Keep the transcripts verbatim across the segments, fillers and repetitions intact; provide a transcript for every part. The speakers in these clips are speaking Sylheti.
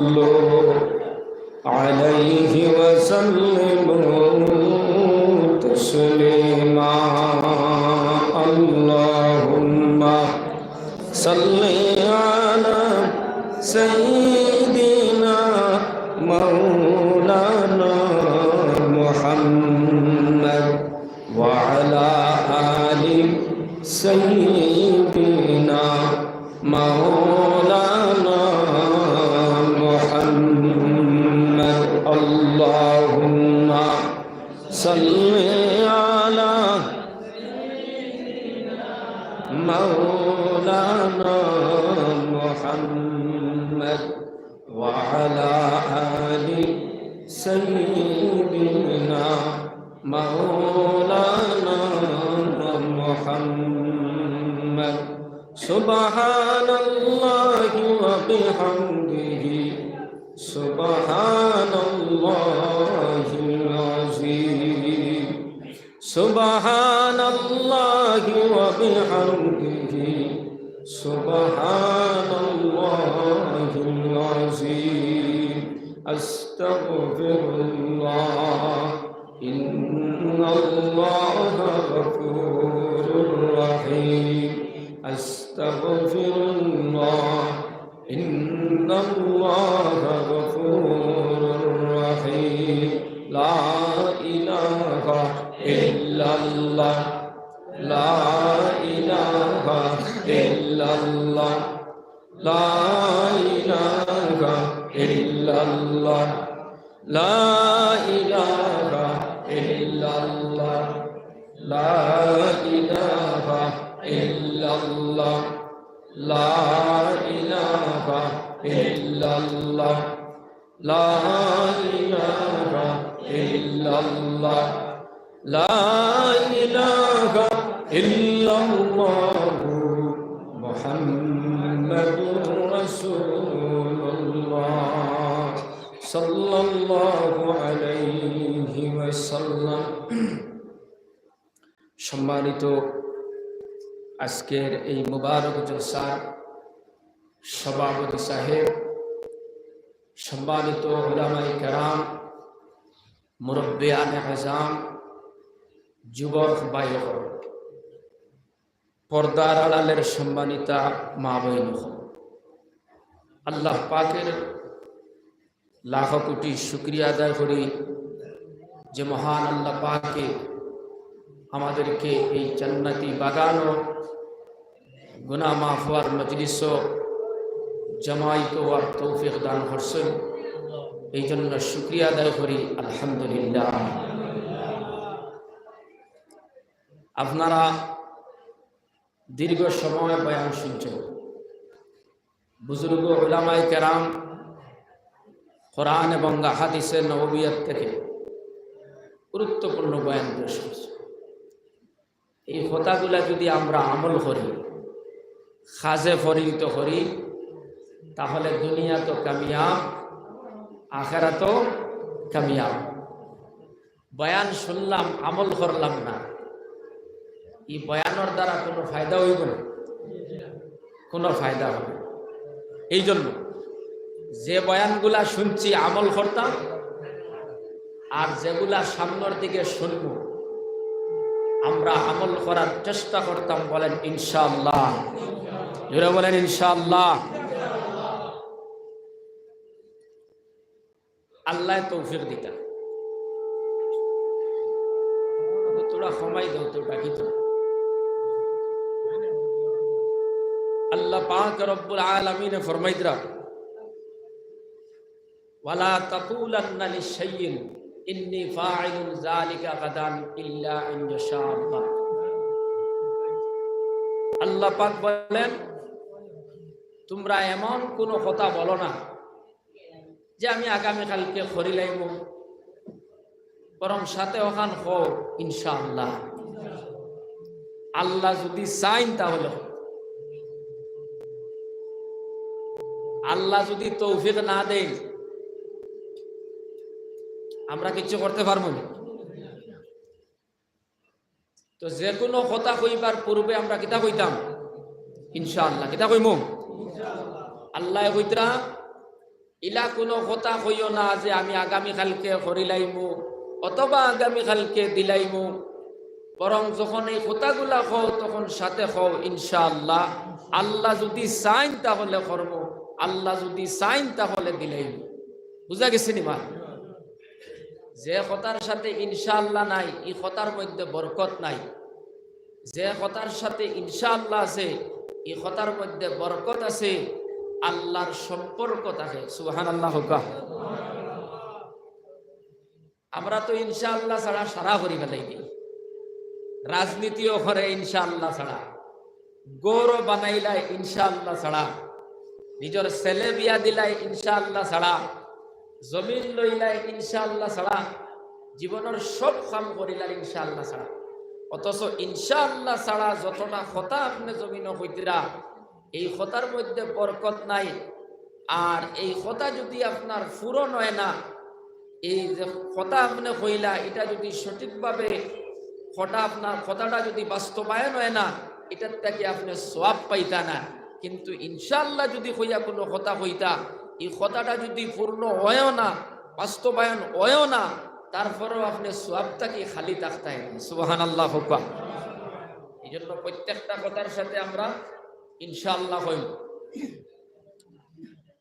صلوا عليه وسلموا تسليما. اللهم صل على سيدنا مولانا محمد وعلى آل سيدنا مولانا محمد. اللهم صل على مولانا محمد وعلى آل سيدنا مولانا محمد. سبحان الله وبحمده، سبحان الله العظيم، سبحان الله وبحمده، سبحان الله العظيم. أستغفر الله، إن الله غفور رحيم. أستغفر الله، إن الله غفور رحيم. لا إله إلا الله، لا إله إلا الله، لا إله إلا الله، لا إله إلا الله، لا إله إلا الله، لا إله إلا الله، لا إله إلا الله، لا إله إلا الله، محمد رسول الله، صلى الله عليه وسلم। সম্মানিত আজকের এই মুবারক জলসার সভাপতি সাহেব, সম্মানিত উলামায়ে কেরাম, মুরব্বিয়ানে আজাম, যুবক ভাই অকল, পর্দার আড়ালের সম্মানিতা মা বইন অকল, আল্লাহ পাকের লাখো কোটি শুকরিয়া আদায় করি যে মহান আল্লাহ পাকে আমাদেরকে এই জান্নাতি বাগানো গুনাহ মাফ হওয়ার মজলিসো জমায়েত হওয়ার তৌফিক দান করছেন, এই জন্য শুকরিয়া আদায় করি, আলহামদুলিল্লাহ। আপনারা দীর্ঘ সময় বয়ান শুনছেন, বুজুর্গ উলামায়ে কেরাম কোরআন এবং হাদিসে নববিয়াত থেকে গুরুত্বপূর্ণ বয়ান পেশ করছে। এই কথাগুলা যদি আমরা আমল করি, কাজে পরিণত করি, তাহলে দুনিয়াত কামিয়াব, আখেরাত কামিয়াব। বয়ান শুনলাম, আমল করলাম না, এই বয়ানর দ্বারা কোনো ফায়দা হইব না, কোনো ফায়দা হবে না। এই জন্য যে বয়ানগুলা শুনছি আমল করতাম, আর যেগুলা সামনের দিকে শুনবো আমরা আমল করার চেষ্টা করতাম। বলেন ইনশাআল্লাহ, জোরে বলেন ইনশাআল্লাহ। আল্লায় তৌফিক দিতা। থুড়া কমাই দেও তো, ডাকি তো। আল্লাহ পাক রব্বুল আলামিনে ফরমাইতরা, "ওয়ালা তাকুলান্না লিশাইইন ইন্নী ফাইলুন যালিকা গাদান ইল্লা আন ইয়াশা আল্লাহ।" আল্লাহ পাক বলেন, তোমরা এমন কোনো কথা বলো না যে আমি আগামীকালকে করিলাইমু, বরং সাথে অখান কও ইনশাআল্লাহ। আল্লাহ যদি চাইন তাহলে অইবো। আল্লাহ যদি তৌফিক না দেন, আমরা কিচ্ছু করতে পারবো না। তো যে কোনো কথা কইবার পূর্বে আমরা কিতা কইতাম? ইনশাআল্লাহ। কিতা কইমু? আল্লায় কইতরা, ইলা কুনু কথা কইও না যে আমি আগামীকালকে করিলাইমু অথবা আগামীকালকে দিলাইমু, বরং যখন এই কথাগুলা কও তখন সাথে কও ইনশাআল্লাহ, আল্লাহ যুদি চাইন তাহলে করমু, আল্লাহ যুদি চাইন তাহলে দিলাইমু। বুঝা গেছে নি বা? যে কথার সাথে ইনশাআল্লাহ নাই, ই কথার মধ্যে বরকত নাই। যে কথার সাথে ইনশাআল্লাহ আছে, ই কথার মধ্যে বরকত আছে, আল্লাহর সম্পর্ক থাকে। সুবহানাল্লাহ কউক্কা। আমরা তো ইনশাআল্লাহ ছাড়া সারা করি ফালাই দেই। রাজনীতিও করে ইনশাআল্লাহ ছাড়া, ঘরও বানাইলায় ইনশাআল্লাহ ছাড়া, নিজর ছেলে বিয়া দিলায় ইনশাআল্লাহ ছাড়া, জমিন লইলায় ইনশাআল্লাহ ছাড়া, জীবনর সব কাম করিলার ইনশাআল্লাহ ছাড়া। অথচ ইনশাআল্লাহ ছাড়া যতটা কথা আপনে জমিনো কইতরা, এই কথার মধ্যে বরকত নাই। আর এই কথা যুদি আপনার পূরণ অয় না, এই যে কথা আপনে কইলা, ইটা যুদি সঠিকভাবে কথা, আপনার কথাটা যুদি বাস্তবায়ন অয় না, ইটার থাকি আপনে সওয়াব পাইতা না। কিন্তু ইনশাআল্লাহ যুদি কইয়া কুনু কথা কইতা, ই কথাটা যুদি পূর্ণ অয়ও না, বাস্তবায়ন অয়ও না, তারপরেও আপনে সওয়াব থাকি খালি থাকতায় না। সুবহানাল্লাহ কউক্কা। এই জন্য প্রত্যেকটা কথার সাথে আমরা ইনশাআল্লাহ কইমু।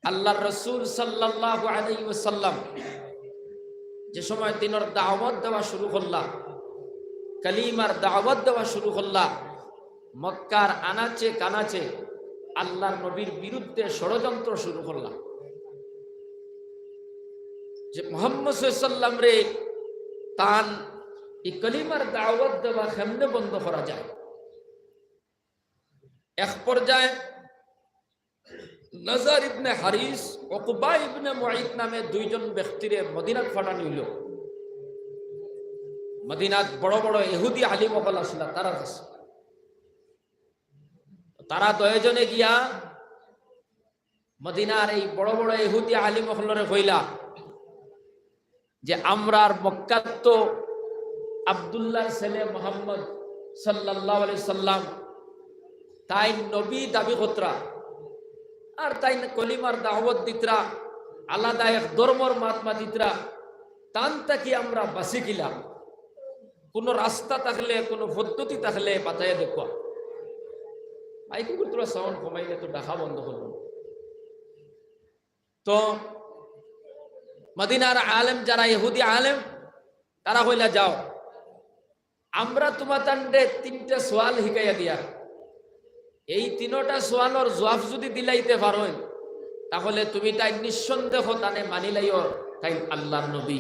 আল্লাহর রাসূল সাল্লাল্লাহু আলাইহি ওয়াসাল্লাম যে সময় দ্বীনর দাওয়াত দেওয়া শুরু করলা, কালিমার দাওয়াত দেওয়া শুরু করলা, মক্কার আনাচে কানাচে আল্লাহর নবীর বিরুদ্ধে ষড়যন্ত্র শুরু করলা যে মুহাম্মদ সাল্লাল্লাহু আলাইহি ওয়াসাল্লামরে তান ই কালিমার দাওয়াত দেওয়া কেমনে বন্ধ করা যায়। এক পর্যায়ে নজর ইবনে হারিস, উকবা ইবনে মুইত নামে দুইজন ব্যক্তিরে মদিনাত পাঠানি অইলো। মদিনাত বড় বড় ইহুদি আলিম অকল আছলা, তারার কাছে। তারা দুইজনে গিয়া মদিনার এই বড় বড় ইহুদি আলিম অকলরে কইলা, যে আমরার মক্কাত তো আব্দুল্লাহর ছেলে মোহাম্মদ সাল্লাল্লাহু আলাইহি সাল্লাম, তাইন নবী দাবি করতরা, আর তাইন কলিমার দাওয়াত দিতরা, আলাদা এক ধর্মর মাত মাতিতরা, তান থাকি আমরা বাঁচি কিলা? কুনু রাস্তা থাকলে, কুনু পদ্ধতি থাকলে বাতাইয়া দেখো। মাইকো গুরুত্ব সাউন্ড কমাইলে তো ডাকা বন্ধ করবো। তো মদিনার আলেম যারা ইহুদি আলেম, তারা কইলা, "যাও, আমরা তুমাতানরে তিনটা সওয়াল হিকাইয়া দিয়ার, এই তিনটা সওয়ালর জুয়াব যুদি দিলাইতে পারইন, তাহলে তুমি তাইন নিঃসন্দেহ তানে মানিলাইও, তাইন আল্লাহর নবী।"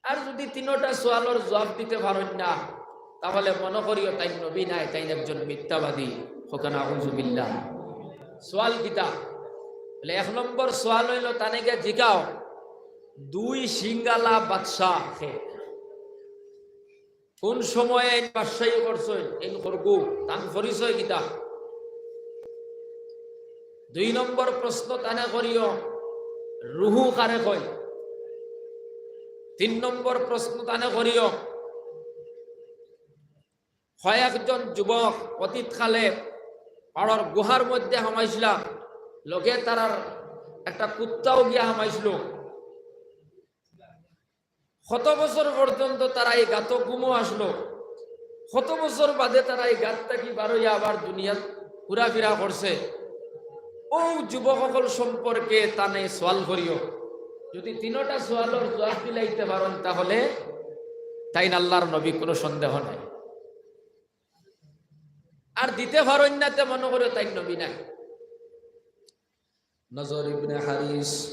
আর যুদি তিনটা সওয়ালর জুয়াব দিতে পারইন না, তাহলে মনো করিও তাইন নবী নায়, তাইন একজন মিথ্যাবাদী। কউক্কা নাউজুবিল্লাহ। সওয়াল কিতা? বলে, এক নম্বর সওয়াল অইলো, তানে গিয়া জিকাও, দুই শিঙ্গালা বাদশা কে? কুন সময়ে এইন বাদশাই করছইন, এইন করগু, তান পরিচয় কিতা? দুই নম্বর প্রশ্ন তানে করিও, রুহু কারে কয়? তিন নম্বর প্রশ্ন তানে করিও, কয়েকজন যুবক অতীতকালে পাহাড়র গুহার মধ্যে হামাইছলা, লগে তারার একটা কুত্তাও গিয়া হামাইছিল। কত বছর পর্যন্ত তারা এই গাতো ঘুমো আছিল, কত বছর বাদে তারা এই গাত থাকি বারইয়া আবার দুনিয়াত ঘুরাফিরা করছে। অউ যুবক অকল সম্পর্কে তানে সওয়াল করিও। যুদি তিনটা সওয়ালর জুয়াব দিলাইতে পারইন, তাহলে তাইন আল্লাহর নবী, কুনু সন্দেহ নাই। আর দিতে পারইন না, তে মনো করিও তাইন নবী নায়। নজর ইবনে হারিস,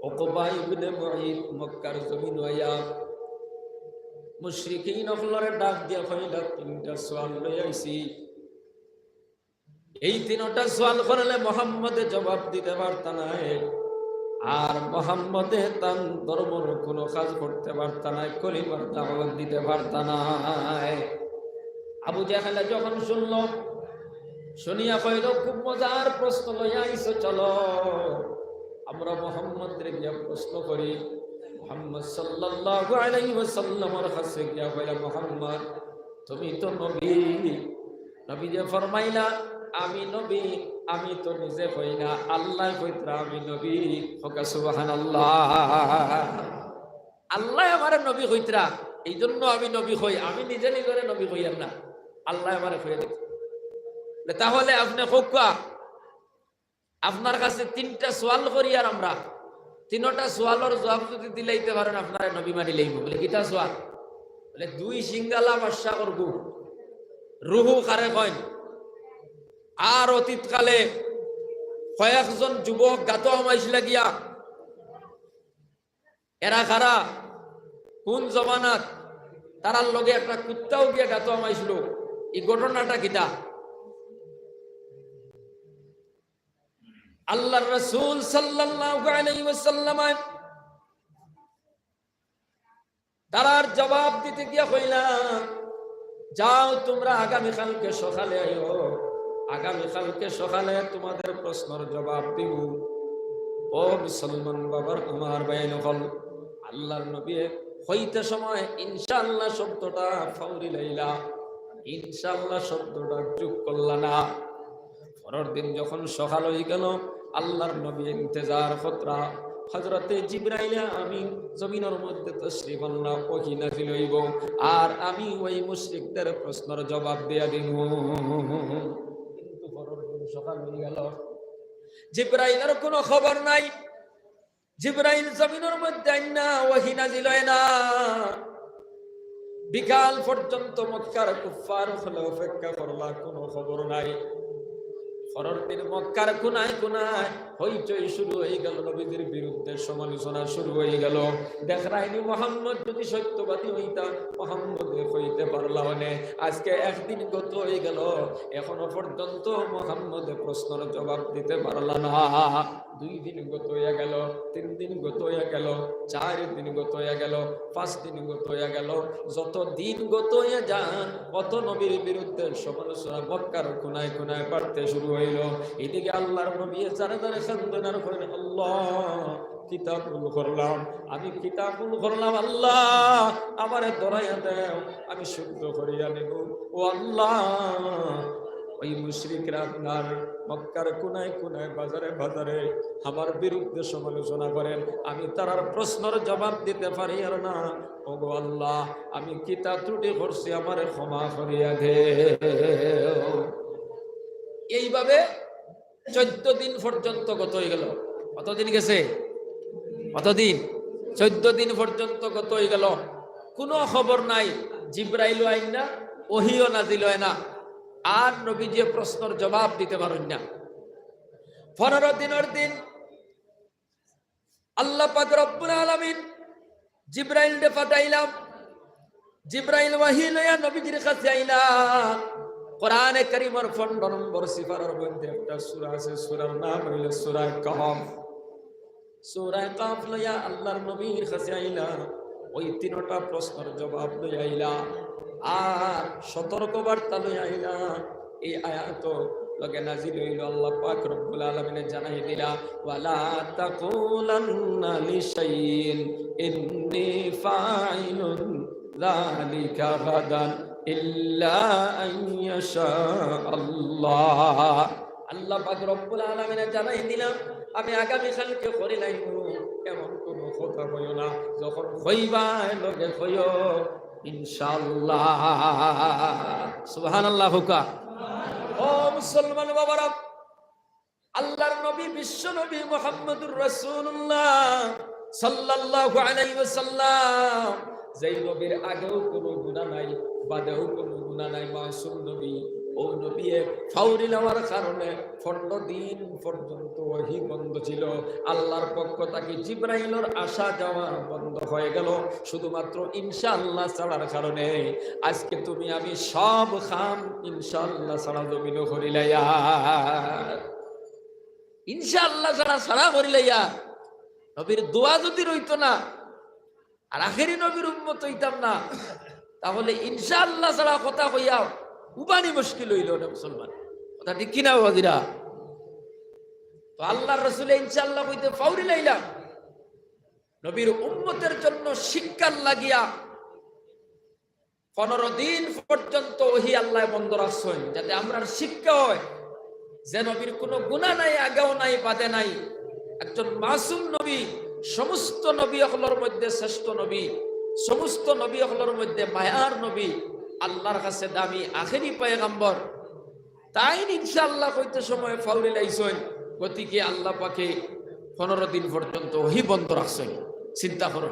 উকবা ইবনে মুইত মক্কার জমিনো আইয়া মুশরিকিন অকলরে ডাক দিয়া কইলা, "তিনটা সওয়াল লই আইছি। এই তিনটা সওয়াল করলে মোহাম্মদে জবাব দিতে পারতা নায়, আর মোহাম্মদে তান ধর্মর কুনু কাজ করতে পারতা নায়, কলিমার দাওয়াত দিতে পারতা নায়।" আবু জাহেলে যখন শুনলো, শুনিয়া কইলো, "খুব মজার প্রশ্ন লইয়া আইছো, চলো আমরা মোহাম্মদরে গিয়া প্রশ্ন করি।" মোহাম্মদ সাল্লাল্লাহু আলাইহি ওয়াসাল্লামর কাছে গিয়া কইলা, "মোহাম্মদ, তুমি তো নবী।" নবীজি ফরমাইলা, "আমি নবী, আমি তো নিজে কই না, আল্লায় কইতরা আমি নবী। কউক্কা সুবহানাল্লাহ। আল্লায় আমারে নবী কইতরা, এই জন্য আমি নবী কই, আমি নিজে নিজরে নবী কইয়ার না, আল্লায় আমারে কইয়া দিতরা। তাহলে আপনে কউক্কা, আপনার কাছে তিনটা সওয়াল করিয়ার আমরা, তিনটা সওয়ালর জবাব যদি দিলাইতে পারেন, আপনারে নবী মানিলাইমু। বলে, "কিতা সওয়াল?" বলে, "দুই সিঙ্গালা বাদশা করগু, রুহু কারে কইন?" আর অতীতকালে কয়েকজন যুবক গাতো হামাইছলা গিয়া, এরা কারা, কোন জমানাত, তারার লগে একটা কুত্তাও গিয়া গাতো হামাইছিল, এই ঘটনাটা কিতা? আল্লাহর রাসূল সাল্লাল্লাহু আলাইহি ওয়াসাল্লাম তারার জবাব দিতে গিয়া কইলা, "যাও, তোমরা আগামীকালকে সকালে আইও, আগামীকালকে সকালে তোমাদের প্রশ্নর জবাব দিব।" ও মুসলমান বাবার আমার ভাই নকল, আল্লাহর নবী কইতে সময় ইনশাআল্লাহ শব্দটা ফাউরি লাইলা, ইনশাআল্লাহ শব্দটা যোগ করলা না। পরের দিন যখন সকাল হয়ে গেল, আল্লাহর নবী ইন্তেজার করতরা, হযরতে জিব্রাইল আমিন জমিনের মধ্যে তশরিফ আনলা, ওহী নাজিল হইব, আর আমি ওই মুশরিকদের প্রশ্নর জবাব দিয়া দিব। কিন্তু পরের দিন সকাল হয়ে গেল, জিব্রাইলের কোনো খবর নাই। জিব্রাইল জমিনের মধ্যে আইন না, ওহী নাজিল হয় না। বিকাল পর্যন্ত মক্কার কুফফার অকলে অপেক্ষা করলা, কোনো খবর নাই। পরের দিন মক্কার কোনায় কোনায় হইচই শুরু হয়ে গেল, নবীজির বিরুদ্ধে সমালোচনা শুরু হয়ে গেল। দেখরায়নি, মোহাম্মদ যদি সত্যবাদী হইতা, মোহাম্মদে কইতে পারলা অনে। আজকে একদিন গত হয়ে গেল, এখনো পর্যন্ত মোহাম্মদে প্রশ্নর জবাব দিতে পারলা না। দুই দিন গত হইয়া গেল, তিন দিন গত হইয়া গেল, চার দিন গত হইয়া গেল, পাঁচ দিন গত হইয়া গেল। যত দিন গত হইয়া যান, অত নবীর বিরুদ্ধে সমালোচনা মক্কার কোনায় কোনায় বাড়তে শুরু হইল। এদিকে আল্লাহর নবী যারে যারে কান্দইন আর কইন, "আল্লাহ, কিতা ভুল করলাম, আমি কিতা ভুল করলাম, আল্লাহ, আমারে ধরাইয়া দেও, আমি শুদ্ধ করিয়া নিব।" ও আল্লাহ, ওই মুশরিকরা আপনার মক্কার কোনায় কোনায়, বাজারে বাজারে আমার বিরুদ্ধে সমালোচনা করেন, আমি তারার প্রশ্নর জবাব দিতে পারি আর না। ওগো আল্লাহ, আমি কিতা ত্রুটি করছি, আমারে ক্ষমা করিয়া দেও। এইভাবে চোদ্দ দিন পর্যন্ত গত হয়ে গেল। কতদিন গেছে? কতদিন? চোদ্দ দিন পর্যন্ত গত হয়ে গেল। কোনো খবর নাই, জিব্রাইলও আইন না, ওহীও নাজিল হয় না, আর নবীজিয়ে প্রশ্নর জবাব দিতে পারইন না। পনেরো দিনের দিন আল্লাহ পাক রব্বুল আলামিন জিব্রাইলরে পাঠাইলা। জিব্রাইল ওহী লইয়া নবীজির কাছে আইলা। কোরআনে কারীমর পনেরো নম্বর সিপারার মধ্যে একটা সূরা আছে, সূরার নাম হইল সূরা কাহফ। সূরা কাহফ লইয়া আল্লাহর নবীর কাছে আইলা, ওই তিনটা প্রশ্নর জবাব লইয়া আইলা, আর সতর্ক বার্তা লইয়া আইলা। এই আয়াত লগে নাজিল হইল, আল্লাহ পাক রব্বুল আলামিনে জানাই দিলা, "ওয়ালা তাকুলান্না লিশাইইন ইন্নী ফাইলুন যালিকা গাদান ইল্লা আন ইয়াশা আল্লাহ।" আল্লাহ পাক রব্বুল আলামিনে জানাই দিলা, "আমি আগামী কালকে করিলাইমু, এমন কোনো কথা কইও না, যখন কইবায় লগে কইও, ইনশাআল্লাহ।" সুবহানাল্লাহ কউক্কা। ও মুসলমান বাবারা, আল্লাহর নবী, বিশ্ব নবী মুহাম্মদুর রাসূলুল্লাহ সাল্লাল্লাহু আলাইহি ওয়াসাল্লাম, যেই নবীর আগেও কোনো গুনাহ নাই, বাদেও কোনো গুনাহ নাই, মাসুম নবী, ও নবীয়ে ফাউরি লাওয়ার কারণে পনেরো দিন পর্যন্ত ওহী বন্ধ ছিল। আল্লাহর পক্ষ থাকি জিব্রাইলর আসা যাওয়া বন্ধ হয়ে গেল, শুধুমাত্র ইনশাআল্লাহ ছাড়ার কারণে। আজকে তুমি আমি সব কাম ইনশাআল্লাহ ছাড়া জমিনো করিলাইয়া, ইনশাআল্লাহ ছাড়া ছাড়া করিলাইয়া। নবীর দোয়া যদি রইতো না, আর আখেরি নবীর উম্মত হইতাম না, তাহলে ইনশাআল্লাহ ছাড়া কথা কইয়া উবানি মুশকিল হইল না মুসলমান। কথা ঠিক কিনা বাবাজিরা? তো আল্লাহর রসুলে ইনশাআল্লাহ কইতে ফাউরি লাইলাম। নবীর উম্মতের জন্য শিক্ষার লাগিয়া পনেরো দিন পর্যন্ত ওহী আল্লাহ বন্ধ রাখছেন, যাতে আমরার শিক্ষা হয়। যে নবীর কোনো গুনাহ নাই, আগেও নাই, বাদে নাই, একজন মাসুম নবী, সমস্ত নবী অকলর মধ্যে শ্রেষ্ঠ নবী, সমস্ত নবী অকলর মধ্যে মায়ার নবী, আল্লাহর কাছে দামি আখেরি পয়গাম্বর, তাইন ইনশাআল্লাহ কইতে সময় ফাউরিলাইছইন। গতিকে আল্লাহ পাকে পনেরো দিন পর্যন্ত ওহী বন্ধ রাখছইন। চিন্তা করুন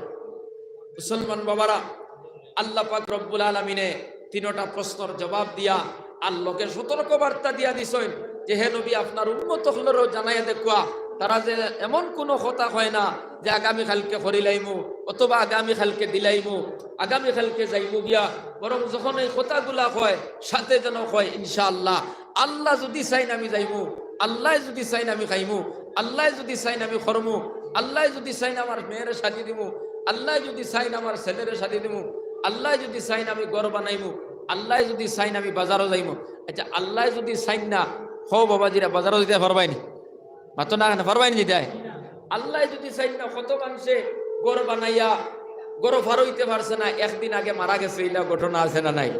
মুসলমান বাবারা, আল্লাহ পাক রব্বুল আলামিনে তিনোটা প্রশ্নর জবাব দিয়া আর লগে সতর্ক বার্তা দিয়া দিছইন যে, হে নবী, আপনার উম্মত অকলরেও জানাইয়া দেখুয়া, তারা যে এমন কোনো কথা কয় না যে আগামী কালকে করিলাইমু অথবা আগামী কালকে দিলাইমু, আগামী কালকে যাইমু গিয়া, বরং যখন এই কথাগুলা কয়, সাথে যেন কয়, ইনশাআল্লাহ, আল্লাহ যদি চাইন আমি যাইমু, আল্লাহ যদি চাইন আমি খাইমু, আল্লাহ যদি চাইন আমি করমু, আল্লাহ যদি চাইন আমার মেয়েরে শাদি দিমু, আল্লাহ যদি চাইন আমার ছেলেরে শাদি দিমু, আল্লাহ যদি চাইন আমি ঘর বানাইমু, আল্লাহ যদি চাইন আমি বাজারও যাইমু। আচ্ছা, আল্লাহ যদি চাইন না, হো বাবাজিরা, বাজারও দিতে পারবায়নি? মাতো না কেনে, পারবায়নি দিতায়? আল্লাহ যদি চাইন না, কত মানুষে ঘর বানাইয়া ঘর ফারইতে পারছে না, একদিন আগে মারা গেছে, ইলা ঘটনা আছে না নাই?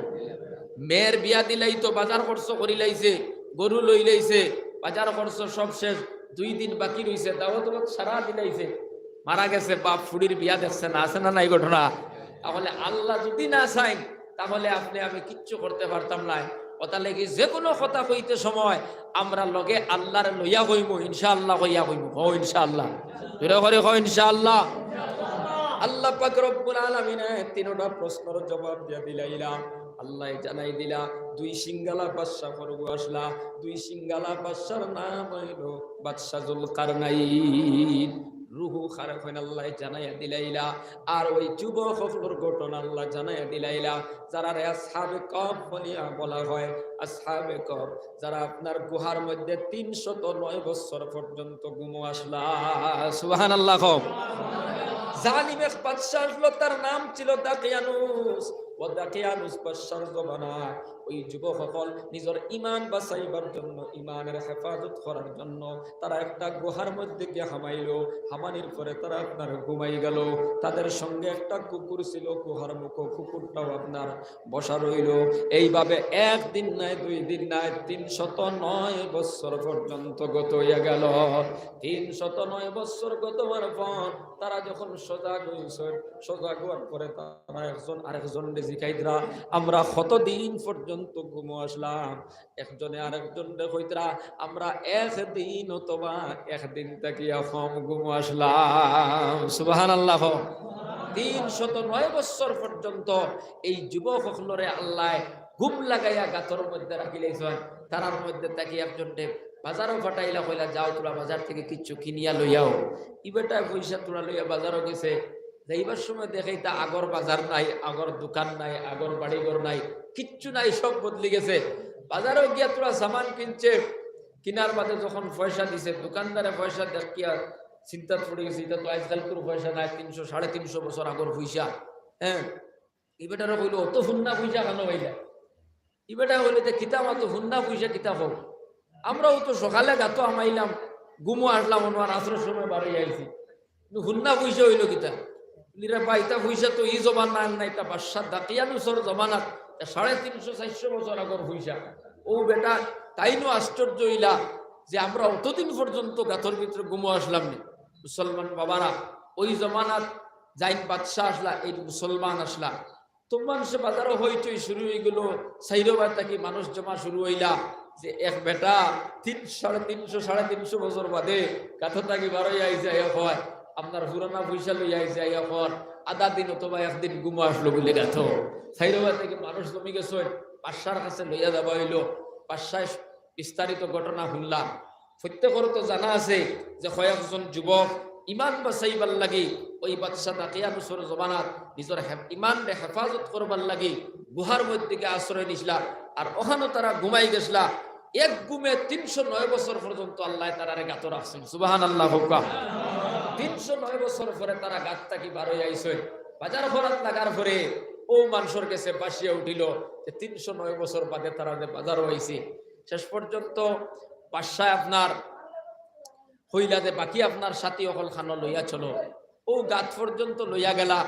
মেয়ের বিয়া দিলাইতো, বাজার খরচ করিলাইছে, গরু লইলাইছে, বাজার খরচ সব শেষ, দুই দিন বাকি রইছে, দাওয়াত উবাত সারা দিলাইছে, মারা গেছে, বাপ ফুড়ির বিয়া দেখছে না, আছে না নাই ঘটনা? তাহলে আল্লাহ যদি না চাইন, তাহলে আপনি আমি কিচ্ছু করতে পারতাম না। কথা লাগি যে কোনো কথা কইতে সময় আমরা লগে আল্লাহরে লইয়া কইমু, ইনশাআল্লাহ কইয়া কইমু। কও ইনশাআল্লাহ। জোরে করে কও ইনশাআল্লাহ। আল্লাহ পাক রব্বুল আলামিনে তিনোটা প্রশ্নর জবাব দিয়া দিলাইলা। আল্লাহ জানাই দিলা, দুই সিঙ্গালা বাদশা করবো আসলা, দুই সিঙ্গালা বাদশার নাম হইল বাদশা জুলকারনাইন। রুহু খারাপ হইন আল্লাহ জানাইয়া দিলাইলা। আর ওই যুবক অকলর ঘটনা আল্লাহ জানাইয়া দিলাইলা, যারারে আসহাবে কহফ বলিয়া বলা হয়। আসহাবে কহফ, যারা আপনার গুহার মধ্যে তিনশত নয় বছর পর্যন্ত ঘুমো আসলা। সুবহানাল্লাহ কও। জালিম এক বাদশা আসলো, তার নাম ছিল দাকিয়ানুস। ও দাকিয়ানুস বাদশার জমানায় ওই যুবক অকল নিজর ইমান বাঁচাইবার জন্য, ইমানের হেফাজত করার জন্য তারা একটা গুহার মধ্যে গিয়া হামাইলো। হামানির পরে তারা আপনার ঘুমাই গেল। তাদের সঙ্গে একটা কুকুর ছিল গুহার মুখো, কুকুরটাও আপনার বসা রইল। এইভাবে একদিন নাই, দুই দিন নাই, তিনশত নয় বছর পর্যন্ত গত হইয়া গেল। তিনশত নয় বছর গত হওয়ার পর তারা যখন সজাগ হইছে, সজাগ হওয়ার পরে তারা একজন আরেকজনরে জিকাইতরা, "আমরা কতদিন পর্যন্ত ঘুমো আসলাম?" একজনে আরেকজনরে কইতরা, "আমরা একদিন অথবা একদিন থাকিয়া কম ঘুমো আসলাম।" সুবহানাল্লাহ। তিনশত নয় বছর পর্যন্ত এই যুবক অকলরে আল্লায় ঘুম লাগাইয়া গাতর মধ্যে রাখিলাইছইন। তারার মধ্যে থাকি একজনরে বাজারও পাঠাইলা, কইলা, "যাও, তোরা বাজার থাকি কিচ্ছু কিনিয়া লইয়াও।" ই বেটায় পয়সা তোরা লইয়া বাজারও গেছে, যাইবার সময় দেখে ইতা আগর বাজার নাই, আগর দোকান নাই, আগর বাড়িঘর নাই, কিচ্ছু নাই, সব বদলি গেছে। বাজারও গিয়া তোরা সামান কিনছে, কিনার বাদে যখন পয়সা দিছে, দোকানদারে পয়সা দেখিয়া চিন্তাত পড়ি গেছে, ইতা তো আজকালকুর পয়সা নায়, তিনশো, সাড়ে তিনশো বছর আগর পয়সা। হ্যাঁ, ই বেটারে কইলো, "অত হুন্না পয়সা কেনে পাইলা?" ই বেটায় কইলো, "তে কিতা মাতো, হুন্না পয়সা কিতা কও? আমরাও তো সকালে গাতো হামাইলাম, ঘুমো আসলাম, অনো আর আছরর সময় বারইয়া আইছি। কিন্তু হুন্না পয়সা অইলো কিতা?" বলি, "রে বা, ইতা পয়সা তো ই জমানার না, ইতা বাদশা দাকিয়ানুসর জমানাত, ইতা সাড়ে তিনশো, চাইরশো বছর আগর পয়সা।" ও বেটা, তাইনও আশ্চর্য অইলা যে আমরা অতদিন পর্যন্ত গাতর ভিতরে ঘুমো আসলাম নি। মুসলমান বাবারা, ওই জমানাত যাইন বাদশা আসলা, এই মুসলমান আসলা, তো মানুষে বাজারও হইচই শুরু হয়ে গেল, চাইরোবার থাকি মানুষ জমা শুরু হইলা যে এক বেটা তিন, সাড়ে তিনশো, সাড়ে তিনশো বছর বাদে গাতো থাকি বারইয়া আইছে, আইয়া কয়, "আপনার পুরানা পয়সা লইয়া আইছে, আইয়া কর, আধা দিন অথবা একদিন ঘুমো আসলো বলে গাতো।" চাইরোবার থাকি মানুষ জমি গেছে, বাদশার কাছে লইয়া যাওয়া হইল। বাদশায় বিস্তারিত ঘটনা শুনলা। প্রত্যেকর তো জানা আছে যে কয়েকজন যুবক ইমান বাঁচাইবার লাগি ওই বাদশা দাকিয়ানুসর জমানাত নিজর হে-, ইমানরে হেফাজত করবার লাগি গুহার মধ্যে গিয়া আশ্রয় নিছলা, আর ওখানো তারা ঘুমাই গেছলা। এক ঘুমে তিনশো নয় বছর পর্যন্ত আল্লায় তারারে গাতো রাখছইন। সুবহানাল্লাহ কউক্কা। তিনশো নয় বছর পরে তারা গাত থাকি বারইয়া আইছইন। বাজার করাত লাগার পরে ও মানষর গেছে বাসিয়া উঠিল যে তিনশো নয় বছর বাদে তারা যে বাজারও আইছে। শেষ পর্যন্ত বাদশায় আপনার কইলা যে, "বাকি আপনার সাথী অকল খানো লইয়া চলো।" ও গাত পর্যন্ত লইয়া গেলা।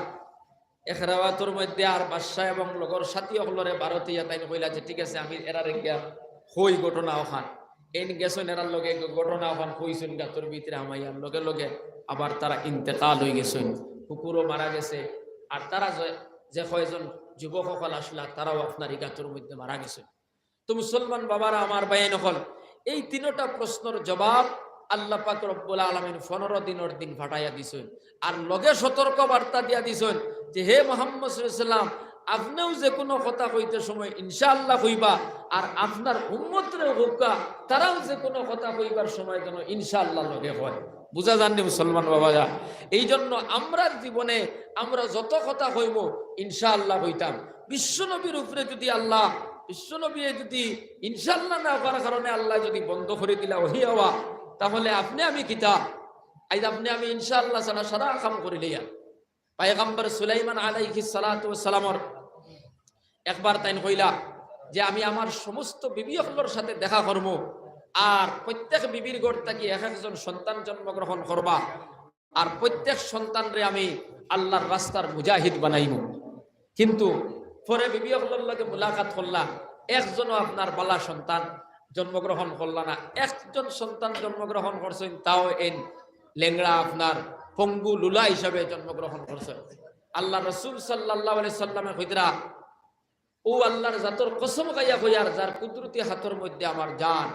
এক রেওয়ায়তর মধ্যে আর বাদশা এবং লগর সাথী অকলরে বারো থইয়া তাইন কইলা যে, "ঠিক আছে, আমি এরারে গিয়া কই ঘটনা ওখান।" এইন গেছইন, এরার লগে ঘটনা অখান কইছইন, গাতর ভিতরে হামাইয়ার লগে লগে আবার তারা ইন্তেকাল অইগেছইন। কুকুরও মারা গেছে। আর তারা যে, যে কয়জন যুবক অকল আছলা, তারাও আপনার ই গাতর মধ্যে মারা গেছইন। তো মুসলমান বাবারা, আমার ভাইয়াইন অকল, এই তিনোটা প্রশ্নর জবাব আল্লাহ পাক রব্বুল আলামিন পনেরো দিনর দিন পাঠাইয়া দিছইন। আর লগে সতর্ক বার্তা দিয়া দিছইন যে, হে মোহাম্মদ সাল্লাল্লাহু আলাইহি ওয়াসাল্লাম, আপনেও যে কুনু কথা কইতে সময় ইনশাআল্লাহ কইবা, আর আপনার উম্মতরে কউক্কা, তারাও যে কুনু কথা কইবার সময় যেন ইনশাআল্লাহ লগে কয়। বুঝা যার নি মুসলমান বাবারা? এই জন্য আমরার জীবনে আমরা যত কথা কইমু, ইনশাআল্লাহ কইতাম। বিশ্বনবীর উপরে যুদি আল্লাহ, বিশ্বনবীয়ে যুদি ইনশাআল্লাহ না কওয়ার কারণে আল্লায় যুদি বন্ধ করি দিলা ওহি আওয়া, তাহলে আপনে আমি কিতা? আইজ আপনে আমি ইনশাআল্লাহ ছাড়া সারা কাম করিলিয়ার। পয়গম্বর সুলাইমান আলাইহিস সালাতু ওয়াস সালামর একবার তাইন কইলা যে, আমি আমার সমস্ত বিবি অকলর সাথে দেখা করমু, আর প্রত্যেক বিবির ঘর থাকি এক একজন সন্তান জন্মগ্রহণ করবা, আর প্রত্যেক সন্তানরে আমি আল্লাহর রাস্তার মুজাহিদ বানাইমু। কিন্তু পরে বিবি অকলর লগে মুলাকাত করলা, একজনও আপনার বালা সন্তান জন্মগ্রহণ করলা না। একজন সন্তান জন্মগ্রহণ করছইন, তাও এইন লেংড়া, আপনার পঙ্গু লুলা হিসাবে জন্মগ্রহণ করছইন। আল্লাহর রাসূল সাল্লাল্লাহু আলাইহি সাল্লামে কইতরা, ও আল্লাহর জাতর কসম খাইয়া কইয়ার, যার কুদরতি হাতর মধ্যে আমার জান,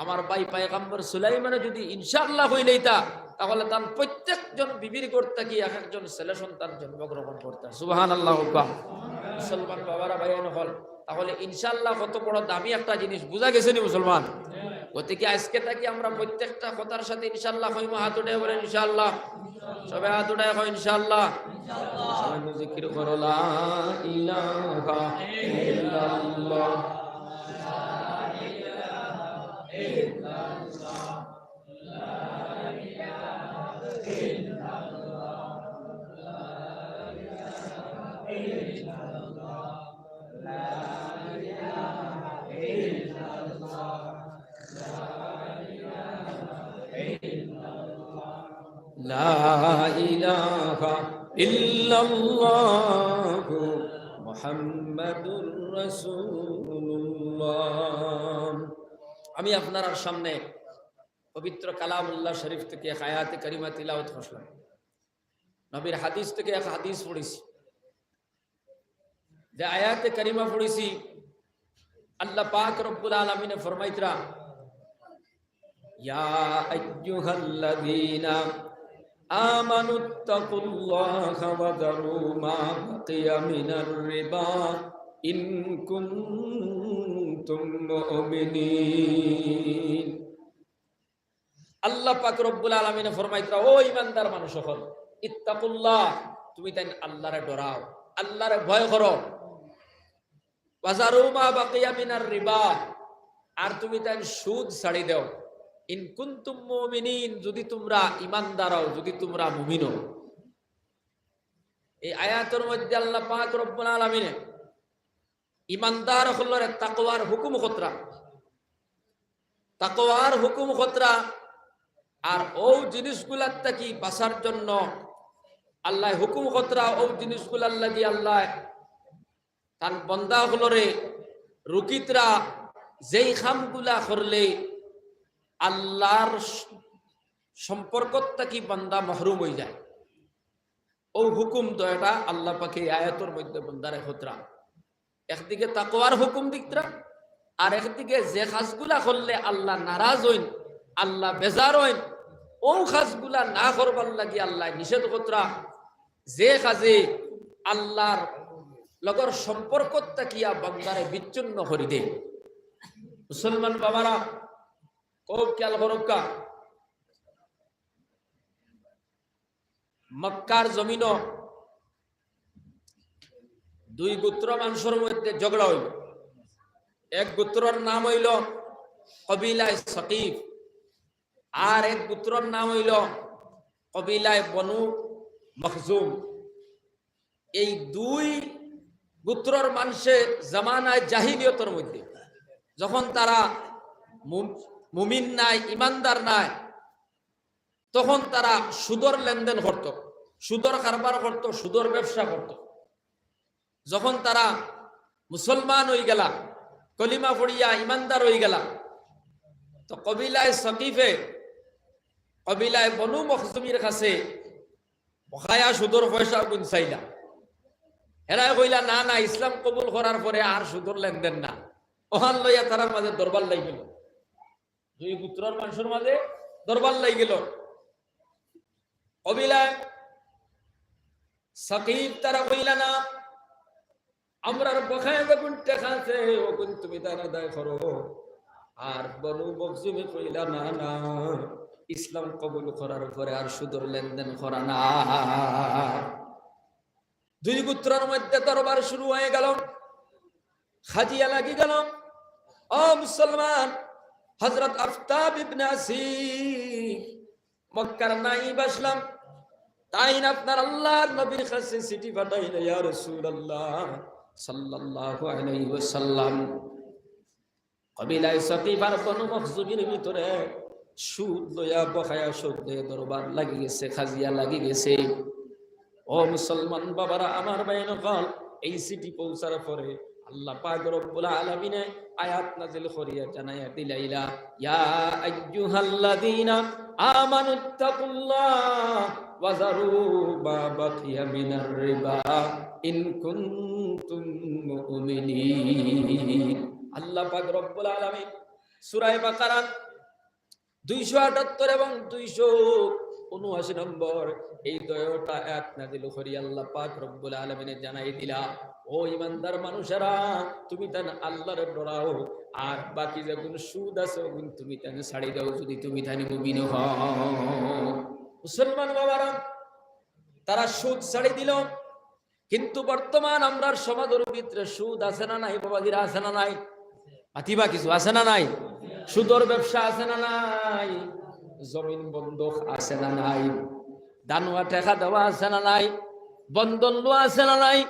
আমার ভাই পয়গম্বর সুলাইমানে যুদি ইনশাআল্লাহ কইলাইতা, তাহলে তান প্রত্যেকজন বিবির ঘর থাকি এক একজন ছেলে সন্তান জন্মগ্রহণ করতা। সুবহানাল্লাহ। মুসলমান বাবারা, ভাইয়াইন অকল, তাহলে ইনশাআল্লাহ কত বড় দামি একটা জিনিস, বুঝা গেছে নি মুসলমান? গতিকে আইজকে থাকি আমরা প্রত্যেকটা কথার সাথে ইনশাআল্লাহ কইমু, হাত উঠাইয়া বলেন ইনশাআল্লাহ। সবে হাত উঠাইয়া কও ইনশাআল্লাহ। সবে জিকির করো, লা ইলাহা ইল্লাল্লাহ। লা ইলাহা ইল্লাল্লাহু মুহাম্মাদুর রাসূলুল্লাহ। আমি আপনারার সামনে পবিত্র কালামুল্লাহ শরীফ থাকি এক আয়াতে কারিমা তিলাওয়াত করলাম। নবীর হাদিস থাকি এক হাদিস পড়ছি। যে আয়াতে কারিমা পড়ছি, আল্লাহ পাক রব্বুল আলামিনে ফরমাইতরা, ইয়া আইয়ুহাল্লাযীনা আমানুত্তাকুল্লাহা ওয়া যারু মা বাকিয়া মিনার রিবা ইন কুনতুম মুমিনিন। আল্লাহ পাক রব্বুল আলামিনে ফরমাইতরা, ও ইমানদার মানুষ অকল, ইত্তাকুল্লাহ, তুমি তাইন আল্লাহরে ডরাও, আল্লাহরে ভয় করো। ওয়াজারু মা বাকিয়া মিনার রিবা, আর তুমি তাইন সুদ ছাড়ি দেও। ইন কুনতুম মুমিনিন, যুদি তুমরা ইমানদার অও, যুদি তুমরা মুমিন অও। এই আয়াতর মধ্যে আল্লাহ পাক রব্বুল আলামিনে ইমানদার অকলরে তাকওয়ার হুকুম করতরা, তাকওয়ার হুকুম করতরা। আর অউ জিনিসগুলার থাকি বাঁচার জন্য আল্লায় হুকুম করতরা, অউ জিনিসগুলার লাগি আল্লায় তান বন্দা অকলরে রুকিতরা, যেই কামগুলা করলে আল্লাহর স-, সম্পর্ক থাকি বান্দা মহরুম অইযায়। অউ হুকুম দুইটা আল্লাহ পাকে এই আয়াতর মধ্যে বন্দারে করতরা। একদিকে তাকওয়ার হুকুম দিতরা, আর একদিকে যে কাজগুলা করলে আল্লাহ নারাজ অইন, আল্লাহ বেজার অইন, অউ কাজগুলা না করবার লাগি আল্লায় নিষেধ করতরা, যে কাজে আল্লাহর লগর সম্পর্ক থাকিয়া বন্দারে বিচ্ছিন্ন করি দেয়। মুসলমান বাবারা, খুব খেয়াল করউক্কা, মক্কার জমিনো দুই গোত্র মানষর মধ্যে ঝগড়া অইলো। এক গোত্রর নাম অইলো কবিলায়ে সকিফ, আর এক গোত্রর নাম অইলো কবিলায়ে বনু মখজুম। এই দুই গোত্রর মানষে জামানায়ে জাহিলিয়তর মধ্যে, যখন তারা মুম-, মুমিন নায়, ইমানদার নায়, তখন তারা সুদর লেনদেন করত, সুদর কারবার করত, সুদর ব্যবসা করত। যখন তারা মুসলমান অইগেলা, কলিমা পড়িয়া ইমানদার অইগেলা, তো কবিলায় সকিফে কবিলায় বনু মখজুমির কাছে বকায়া সুদর পয়সা অগুন চাইলা। হেরায় কইলা, "না, না, ইসলাম কবুল করার পরে আর সুদর লেনদেন না।" অখান লইয়া তারার মাঝে দরবার লাগিল, দুই গোত্রর মানুষর মাঝে দরবার লাগিল। কবিলায় সকিফ তারা কইলা, "না, আমরার বকায়া যেগুন টেকা আছে, অগুন তুমি তান আদায় করো।" আর বনু মখজুমে কইলা, "না, না, ইসলাম কবুল করার পরে আর সুদর লেনদেন করা না।" দুই গোত্রর মধ্যে দরবার শুরু হয়ে গেল, কাজিয়া লাগি গেল। ও মুসলমান, হযরত আফতাব ইবনে আসি মক্কার নাইব আসলাম, তাইন আপনার আল্লাহর নবীর কাছে চিঠি পাঠাইল, "ইয়া রাসূলুল্লাহ সাল্লাল্লাহু আলাইহি ওয়াসাল্লাম, কবিলায় সকিফ আর বনু মখজুমির ভিতরে সুদ লইয়া, বকায়া সুদ লইয়া দরবার লাগি গেছে, কাজিয়া লাগি গেছে। ও মুসলমান বাবারা, আমার ভাইন অকল, এই চিঠি পৌঁছার পরে আল্লাহ পাক রব্বুল আলামিনে আয়াত নাজিল করিয়া জানাইয়া দিলাইলা, ইয়া আইয়ুহাল্লাযীনা আমানুত্তাকুল্লাহ ওয়া যারু মা বাকিয়া মিনার রিবা ইন কুনতুম মুমিনিন।" আল্লাহ পাক রব্বুল আলামিন সূরা বাকারার দুইশো আটাত্তর এবং দুইশো উনআশি নম্বর এই দুইটা আয়াত নাজিল করি আল্লাহ পাক রব্বুল আলামিনে জানাই দিলা, "ও ইমানদার মানুষেরা, তুমি তান আল্লাহরে ডরাও, আর বাকি যেগুন সুদ আছে অগুন তুমি তান ছাড়ি দাও, যদি তুমি তান মুমিন হও।" মুসলমান বাবারা, তারা সুদ ছাড়ি দিল, কিন্তু বর্তমান আমরার সমাজর ভিতরে সুদ আছে না নাই, বাবাজিরা, আছে না নাই? মাতিবা কিছু, আছে না নাই? সুদর ব্যবসা আছে না নাই? জমিন বন্ধক আছে না নাই? দানুয়া টেকা দেওয়া আছে না নাই? বন্ধন লওয়া আছে না নাই?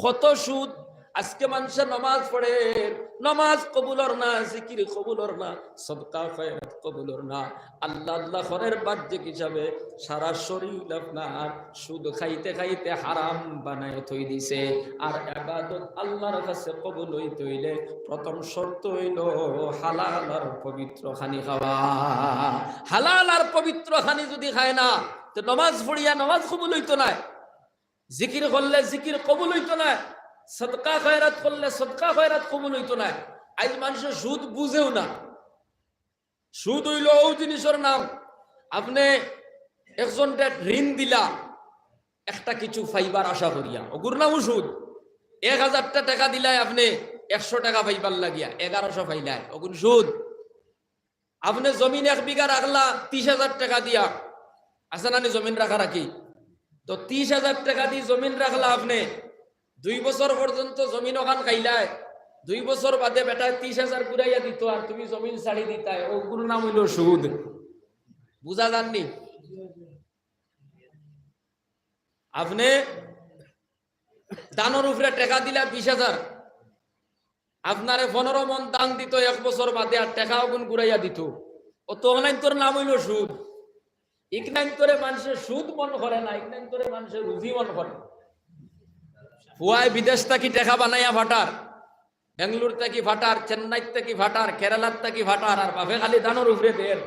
কত সুদ। আজকে মানষে নমাজ পড়ের, নমাজ কবুল অর না, জিকির কবুল অর না, সদকা খয়রাত কবুল অর না, আল্লাহ আল্লাহ করের বাহ্যিক হিসাবে সারা শরীর আপনার সুদ খাইতে খাইতে হারাম বানায় থই দিছে। আর ইবাদত আল্লাহর কাছে কবুল অইতে অইলে প্রথম শর্ত অইলো হালাল আর পবিত্র খানি খাওয়া। হালাল আর পবিত্র খানি যদি খায় না, তে নমাজ পড়িয়া নমাজ কবুল অইতো নায়, জিকির করলে জিকির কবুল অইতো নায়, সদকা খয়রাত করলে সদকা খয়রাত কবুল অইতো নায়। আইজ মানষে সুদ বুঝেও না। সুদ অইলো অউ জিনিসর নাম, আপনে একজনরে ঋণ দিলা একটা কিছু পাইবার আশা করিয়া, অগুর নামও সুদ। এক হাজারটা টেকা দিলায় আপনে একশো টেকা পাইবার লাগিয়া, এগারোশো পাইলায়, অগুন সুদ। আপনে জমিন এক বিঘা রাখলা তিশ হাজার টেকা দিয়া, আছে না নি জমিন রাখা রাখি? তো তিশ হাজার টেকা দি জমিন রাখলা আপনে, দুই বছর পর্যন্ত জমিন অখান খাইলায়, দুই বছর বাদে বেটায় তিশ হাজার ঘুরাইয়া দিতো আর তুমি জমিন ছাড়ি দিতায়, অগুর নাম অইলো সুদ। বুঝা যার নি? আপনে ধানর উপরে টেকা দিলা বিশ হাজার, আপনারে পনেরো মন ধান দিতো এক বছর বাদে, আর টেকা অগুন ঘুরাইয়া দিতো, অউ তো অখানইন্তর নাম অইলো সুদ। ইখানইন্তরে মানষে সুদ মন করে না, ইখানইন্তরে মানষে রুজি মন করে। পুয়ায় বিদেশ থাকি টেকা বানাইয়া পাঠার, বেঙ্গালুর থাকি পাঠার, চেন্নাই থাকি পাঠার, কেরালার থাকি পাঠার, আর বাপে খালি ধানর উপরে দের।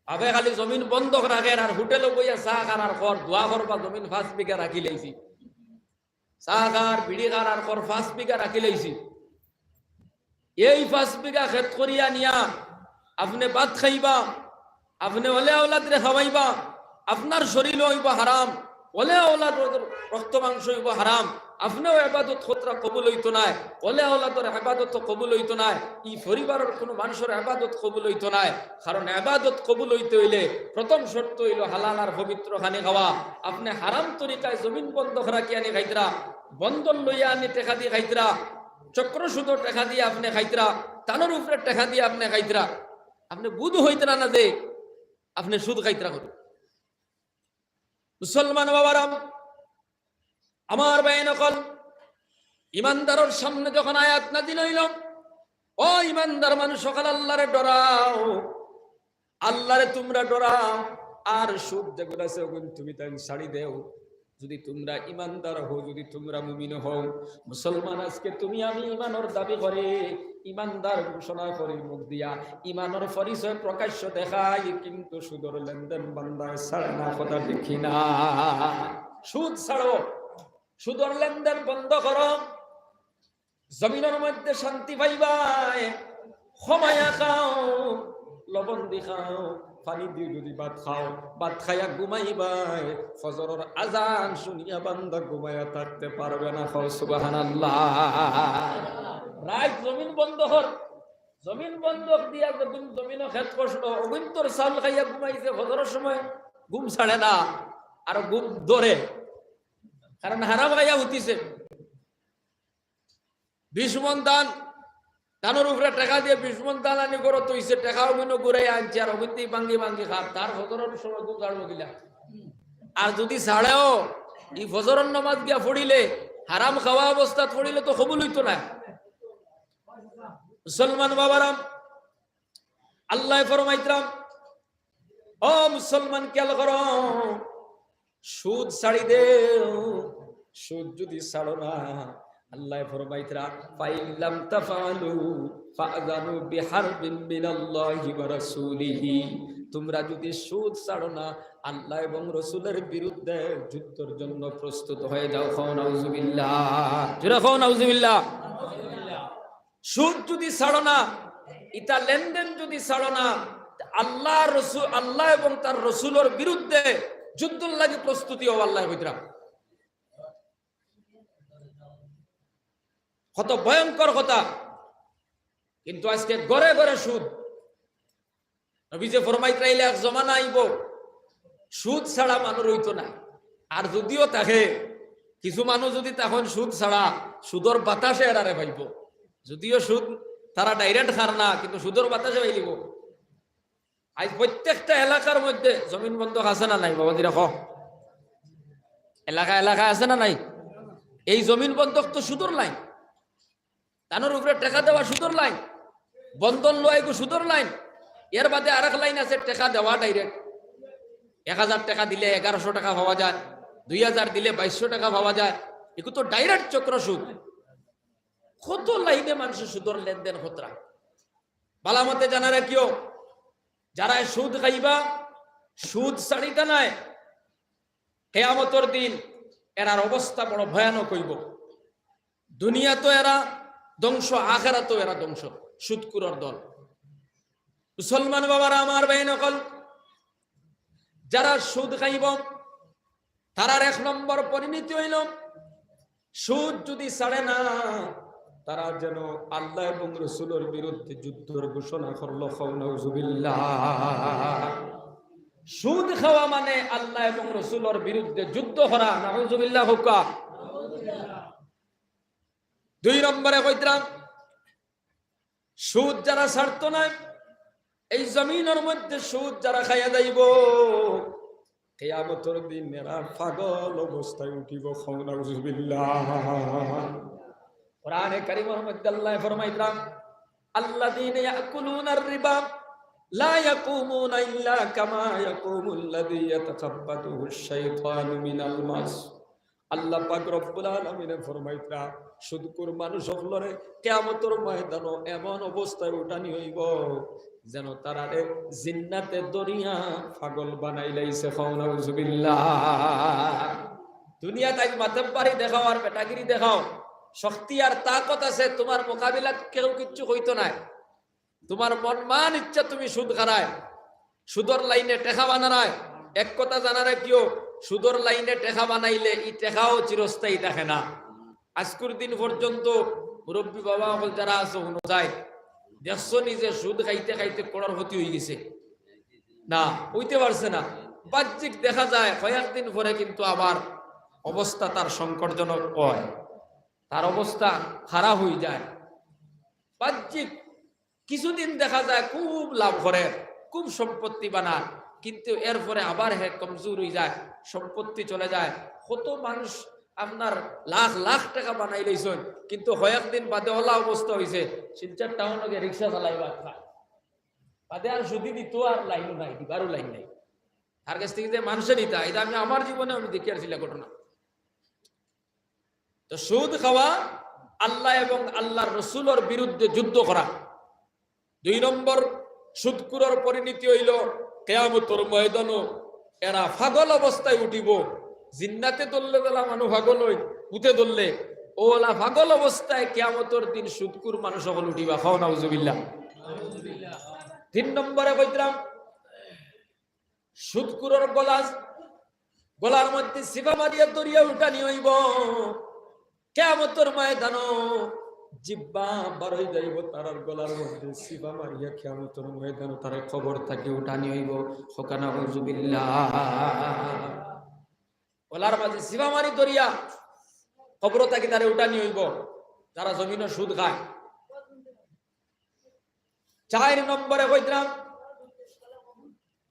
বাপে খালি জমিন বন্ধক রাখের আর হোটেলো বইয়া চা খার আর কর, "দোয়া করবা, জমিন পাঁচ বিঘা রাখিলাইছি।" চা খার, বিড়ি খার আর কর, "পাঁচ বিঘা রাখিলাইছি।" এই পাঁচ বিঘা খেত করিয়া নিয়া আপনে ভাত খাইবা, আপনে অলে আওলাদরে খাওয়াইবা, আপনার শরীরও অইবো হারাম, অলে আওলাদর রক্ত মাংস অইবো হারাম, আপনেও ইবাদত করতরা কবুল অইতো নায়, অলে আওলাদর ইবাদত কবুল অইতো নায়, ই পরিবারর কুনু মানষর ইবাদত কবুল অইতো নায়। কারণ ইবাদত কবুল অইতে অইলে প্রথম শর্ত অইলো হালাল আর পবিত্র খানি খাওয়া। আপনে হারাম তরিকায় জমিন বন্ধক রাখিয়া আনি খাইতরা, বন্ধন লইয়া আনি টেকা দি খাইতরা, চক্র সুদর টেকা দি আপনে খাইতরা, ধানর উপরে টেকা দি আপনে খাইতরা, আপনে বুঝ অইতরা না যে আপনে সুদ খাইতরা করি। মুসলমান বাবারা, আমার ভাইন অকল, ইমানদারর সামনে যখন আয়াত নাজিল অইলো, "ও ইমানদার মানুষ অকল, আল্লাহরে ডরাও, আল্লাহরে তুমরা ডরাও, আর সুদ যেগুন আছে অগুন তুমি তাইন ছাড়ি দেও। যদি তুমরা ইমানদার হও, যদি তুমরা মুমিন হও।" মুসলমান, আজকে তুমি আমি ইমানর দাবি করি, ইমানদার ঘোষণা করি মুখ দিয়া, ইমানর পরিচয় প্রকাশ্য দেখাই, কিন্তু সুদর লেনদেন বান্দায় ছাড়ে না, কথা ঠিক কি না? সুদ ছাড়ো, সুদর লেনদেন বন্ধ করো, জমিনর মধ্যে শান্তি পাইবায়। কমাইয়া খাও, লবণ দি খাও, পানি দি যদি ভাত খাও, ভাত খাইয়া ঘুমাইবায়, ফজরর আজান শুনিয়া বান্দা ঘুমাইয়া থাকতে পারবে না। কও সুবহানাল্লাহ। রাইত জমিন বন্ধ কর, জমিন বন্ধক দিয়া যখন জমিনও খেত কষলো, অগুইন তোর চাউল খাইয়া ঘুমাইছে, ফজরর সময় ঘুম ছাড়ে না, আর ঘুম ধরে, কারণ হারাম খাইয়া উঠিছে। বিশ মণ ধান, ধানর উপরে টেকা দিয়া বিশ মণ ধান আনি ঘরো থইছে, টেকা অগুইনও ঘুরাইয়া আনছে, আর অগুইনতেউ ভাঙ্গি ভাঙ্গি খার, তার ফজরর সময় ঘুম ছাড়বো কিলা? আর যদি ছাড়েও, ই ফজরর নামাজ গিয়া পড়িলে, হারাম খাওয়া অবস্থাত পড়িলে তো কবুল অইতো না। মুসলমান বাবারাম, আল্লায় ফরমাইতরা, ও মুসলমান, খেয়াল করো, সুদ ছাড়ি দেও। সুদ যদি ছাড়ো না, আল্লায় ফরমাইতরা, "ফাইন লাম তাফআলু ফাআযানু বিহারবিন মিনাল্লাহি ওয়া রাসূলিহি।" তোমরা যদি সুদ ছাড়ো না, আল্লাহ এবং রসুলের বিরুদ্ধে যুদ্ধর জন্য প্রস্তুত হয়ে যাও। কও নাউজুবিল্লাহ। জোরে কও নাউজুবিল্লাহ। সুদ যদি ছাড়ো না, ইতা লেনদেন যদি ছাড়ো না, আল্লাহ রসুল, আল্লাহ এবং তার রসুলের বিরুদ্ধে যুদ্ধর লাগি প্রস্তুতি হও, আল্লায় কইতরা। কত ভয়ঙ্কর কথা। কিন্তু আজকে ঘরে ঘরে সুদ। নবীজি ফরমাইতরা, এক জমানা আইবো, সুদ ছাড়া মানুষ রইতো না। আর যদিও থাকে, কিছু মানুষ যদি তখন সুদ ছাড়া, সুদর বাতাসে এরারে পাইবো। যদিও সুদ তারা direct খার না, কিন্তু সুদর বাতাসে পাইলিবো। আজ প্রত্যেকটা এলাকার মধ্যে জমিন বন্ধক আছে না নাই, বাবা, দিরা কও? এলাকা এলাকা আছে না নাই? এই জমিন বন্ধক তো সুদর লাইন। ধানর উপরে টেকা দেওয়া সুদর লাইন, বন্ধন লওয়া এগু সুদর লাইন। এর বাদে আরেক লাইন আছে, টেকা দেওয়া direct। এক হাজার টেকা দিলে এগারোশো টেকা পাওয়া যায়, দুই হাজার দিলে বাইশশো টেকা পাওয়া যায়। এগু তো direct চক্র সুদ। কত লাইনে মানুষ সুদর লেনদেন করতরা। ভালা মতে জানা রাখিও, যারা সুদ খাইবা, সুদ ছাড়িতা নায়, কিয়ামতর দিন এরার অবস্থা বড় ভয়ানক অইবো। দুনিয়াত এরা ধ্বংস, আখেরাতও এরা ধ্বংস, সুদখুরর দল। মুসলমান বাবারা আমার, ভাইন অকল, যারা সুদ খাইবো, তারার এক নম্বর পরিণতি অইলো, সুদ যদি ছাড়ে না, তারা যেন আল্লাহ এবং রসুলের বিরুদ্ধে যুদ্ধর ঘোষণা করলো। কও নাউজুবিল্লাহ। সুদ খাওয়া মানে আল্লাহ এবং রসুলের বিরুদ্ধে যুদ্ধ করা। নাউজুবিল্লাহ কউক্কা। দুই নম্বরে কইতরাম, সুদ যারা ছাড়তো নায়, এই জমিনর মধ্যে সুদ যারা খাইয়া যাইবো, কিয়ামতর দিন এরা পাগল অবস্থায় উঠিবো। কও নাউজুবিল্লাহ। কোরআনে কারীমর মধ্যে আল্লায় ফরমাইতরাম, "আল্লাযীনা ইয়াকুলুনার রিবা লা ইয়াকুমুনা ইল্লা কামা ইয়াকুমুল্লাযী ইয়াতাখাব্বাতুহুশ শাইতানু মিনাল মাস।" আল্লাহ পাক রব্বুল আলামিনে ফরমাইতরা, সুদখুর মানুষ অকলরে কিয়ামতর ময়দানো এমন অবস্থায় উঠানি অইবো, যেন তারারে জিন্নাতে ধরিয়া পাগল বানাইলাইছে। কও নাউজুবিল্লাহ। দুনিয়াত আইজ মাতব্বারি দেখাও আর বেটাগিরি দেখাও, শক্তি আর তাকত আছে, তুমার মোকাবিলাত কেউ কিচ্ছু কইতো নায়। তুমার মন মান ইচ্ছা তুমি সুদ খারায়, সুদর লাইনে টেকা বানারায়। এক কথা জানা রাখিও, সুদর লাইনে টেকা বানাইলে ই টেকাও চিরস্থায়ী থাকে না। আইজকুর দিন পর্যন্ত মুরব্বি বাবা অকল যারা আছো, হুনো যাই, দেখছো নি যে সুদ খাইতে খাইতে করোড়পতি অইগেছে? না, অইতে পারছে না। বাহ্যিক দেখা যায়, কয়েকদিন পরে কিন্তু আবার অবস্থা তার সংকটজনক অয়, তার অবস্থা খারাপ অইযায়। বাহ্যিক কিছুদিন দেখা যায় খুব লাভ করে, খুব সম্পত্তি বানায়, কিন্তু এরপরে আবার হে কমজোর অইযায়, সম্পত্তি চলে যায়। কত মানুষ আপনার লাখ লাখ টেকা বানাইলাইছইন, কিন্তু কয়েকদিন বাদে অলা অবস্থা অইছে, শিলচর টাউনো গিয়া রিক্সা চালাইবা খায়। বাদে আর সুদি দিতো আর লাইনও নাই, দিবারও লাইন নাই। তার গেছ থাকি যে মানষে নিতা, ইটা আমি আমার জীবনে আমি দেখিয়ার ছিলা ঘটনা। তো সুদ খাওয়া আল্লাহ এবং আল্লাহর রসুলর বিরুদ্ধে যুদ্ধ করা। দুই নম্বর, সুদখুরর পরিণতি অইলো কিয়ামতর ময়দানো এরা পাগল অবস্থায় উঠিবো। জিন্নাতে ধরলে যেলা মানুষ পাগল অইন, ভূতে ধরলে, অউলা পাগল অবস্থায় কিয়ামতর দিন সুদখুর মানুষ অকল উঠিবা। কও নাউজুবিল্লাহ। তিন নম্বরে কইতরাম, সুদখুরর গলা, গলার মধ্যে চিপা মারিয়া ধরিয়া উঠানি অইবো। কিয়ামতর ময়দানো জিব্বা বার অই যাইবো, তারার গলার মধ্যে চিপা মারিয়া কিয়ামতর ময়দানো তারে কবর থাকি উঠানি অইবো। কও নাউজুবিল্লাহ। গলার মাঝে চিপা মারি ধরিয়া কবর থাকি তারে উঠানি অইবো, যারা জমিনো সুদ খায়। চাইর নম্বরে কইতরাম,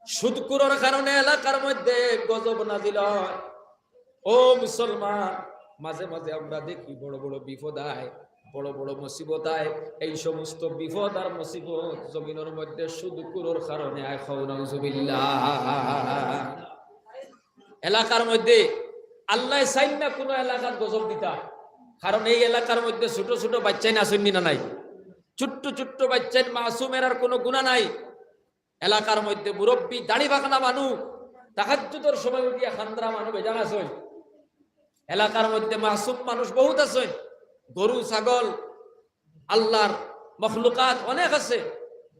সুদখুরর কারণে এলাকার মধ্যে গজব নাজিল অয়। ও মুসলমান, মাঝে মাঝে আমরা দেখি বড় বড় বিপদ আয়, বড় বড় মুসিবত আয়। এই সমস্ত বিপদ আর মুসিবত জমিনর মধ্যে সুদখুরর কারণে আয়। কও নাউজুবিল্লাহ। এলাকার মধ্যে আল্লায় চাইন না কুনু এলাকাত গজব দিতা, কারণ এই এলাকার মধ্যে ছোট ছোট বাইচ্চাইন আছইন নি না নাই? ছোট্ট ছোট্ট বাইচ্চাইন মাসুম, এরার কুনু গুনা নাই। এলাকার মধ্যে মুরব্বি, দাড়ি পাকনা মানুষ, তাহাজ্জুদর সময় উঠিয়া কান্দরা মানুষ বেজান আছইন। এলাকার মধ্যে মাসুম মানুষ বহুত আছইন, গরু, ছাগল, আল্লাহর মখলুকাত অনেক আছে।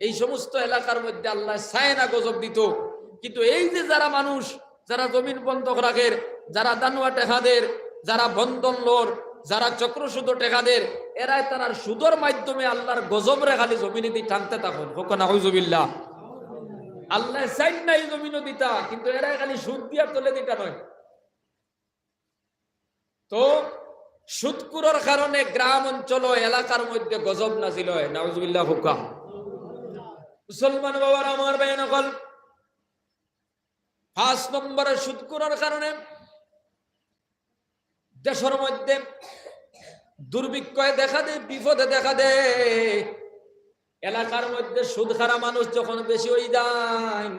এই সমস্ত এলাকার মধ্যে আল্লায় চায় না গজব দিতো, কিন্তু এই যে যারা মানুষ, যারা জমিন বন্ধক রাখের, যারা দানুয়া টেকা দের, যারা বন্ধন লর, যারা চক্রসুদো টেকা দের, এরায় তারার সুদর মাধ্যমে আল্লাহর গজবরে খালি জমিনেদি টানতে থাকইন। কও নাউজুবিল্লাহ। আল্লায় চাইন না এই জমিনো দিতা, কিন্তু এরায় খালি সুদ দিয়া তলেদি টানইন। তো সুদখুরর কারণে গ্রাম অঞ্চল, এলাকার মধ্যে গজব নাজিল অয়। নাউজুবিল্লাহ। কও মুসলমান বাবার আমার ভাই নকল, পাঁচ নম্বরে সুদখুরর কারণে দেশর মধ্যে দুর্ভিক্ষয় দেখা দেয়, বিপদে দেখা দেয়। এলাকার মধ্যে সুদ খাওয়া মানুষ যখন বেশি অই যায়,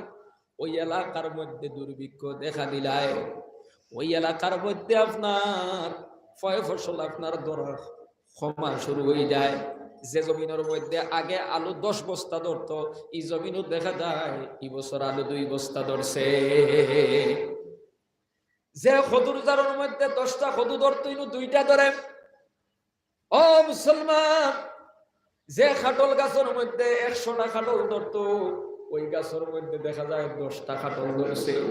ওই এলাকার মধ্যে দুর্ভিক্ষ দেখা দিলায়, ওই এলাকার মধ্যে আপনার ফয় ফসল আপনার ধরা কমা শুরু অই যায়। যে জমিনর মধ্যে আগে আলু দশ বস্তা ধরতো, ই জমিনও দেখা যায় ই বছর আলু দুই বস্তা ধরছে। যে কদুর জারর মধ্যে দশটা কদু ধরতো, ইনো দুইটা ধরে। ও মুসলমান, যে কাটল গাছর মধ্যে একশোটা কাটল ধরতো, ওই গাছর মধ্যে দেখা যায় দশটা কাটল ধরছে।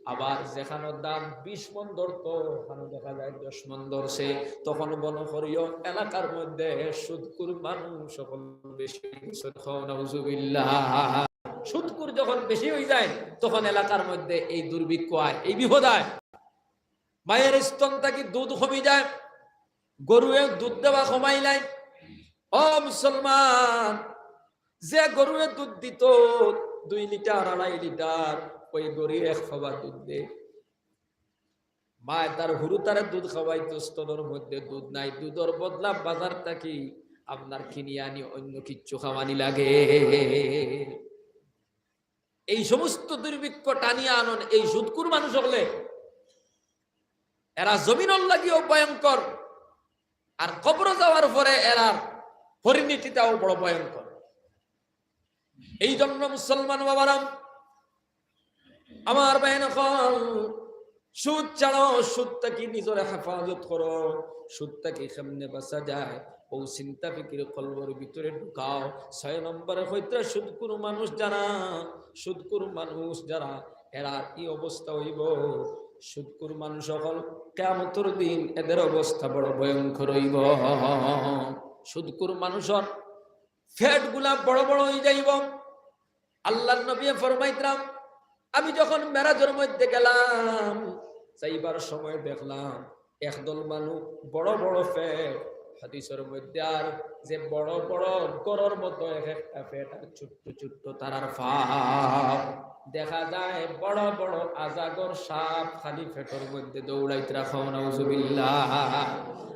আবার যেখানো ধান বিশ মণ ধরতো, ওখানো দেখা যায় দশ মণ ধরছে। তখন মনো করিও, এলাকার মধ্যে সুদখুর মানুষ সকল বেশি অই গেছে। কও নাউজুবিল্লাহ। সুদখুর যখন বেশি অই যায়, তখন এলাকার মধ্যে এই দুর্ভিক্ষ আয়, এই বিপদ আয়। মায়ের স্তন থাকি দুধ কমি যায়, গরুয়ে দুধ দেওয়া কমাইলায়। ও মুসলমান, যে গরুয়ে দুধ দিত দুই লিটার, আড়াই লিটার, ওই গরুয়ে এক পাওয়া দুধ দেয়। মায় তার হুরুতারে দুধ খাওয়াইতো, স্তনর মধ্যে দুধ নাই, দুধর বদলা বাজার থাকি আপনার কিনি আনি অন্য কিচ্ছু খাওয়ানি লাগে। এই সমস্ত দুর্ভিক্ষ টানিয়া আনইন এই সুদখুর মানুষ অকলে। এরা জমিনর লাগিও ভয়ঙ্কর, আর কবরো যাওয়ার পরে এরার পরিণতিটাও বড় ভয়ঙ্কর। এই জন্য মুসলমান বাবারা, আমার ভাই নকল, সুদ ছাড়ো, সুদ থাকি নিজরে হেফাজত করো। সুদ থাকি কেমনে বাঁচা যায়, ও চিন্তা ফিকির কলবর ভিতরে ঢুকাও। ছয় নম্বরে কইতরা সুদখুর মানুষ যারা, সুদখুর মানুষ যারা, এরার ই অবস্থা অইবো। সুদখুর মানুষ অকল কিয়ামতর দিন এদের অবস্থা বড় ভয়ঙ্কর অইবো। সুদখুর মানুষর পেটগুলা বড় বড় অই যাইবো। আল্লাহর নবী ফরমাইতরা, আমি যখন মেরাজর মধ্যে গেলাম, যাইবার সময় দেখলাম একদল মানুষ বড় বড় পেট, হাদিসর মধ্যে আর যে বড় বড় ঘরর মতো এক একটা পেট, আর ছোট্ট ছোট্ট তারার পা। দেখা যায় বড় বড় আজাগর সাপ খালি পেটর মধ্যে দৌড়াইতরা। কও নাউজুবিল্লাহ।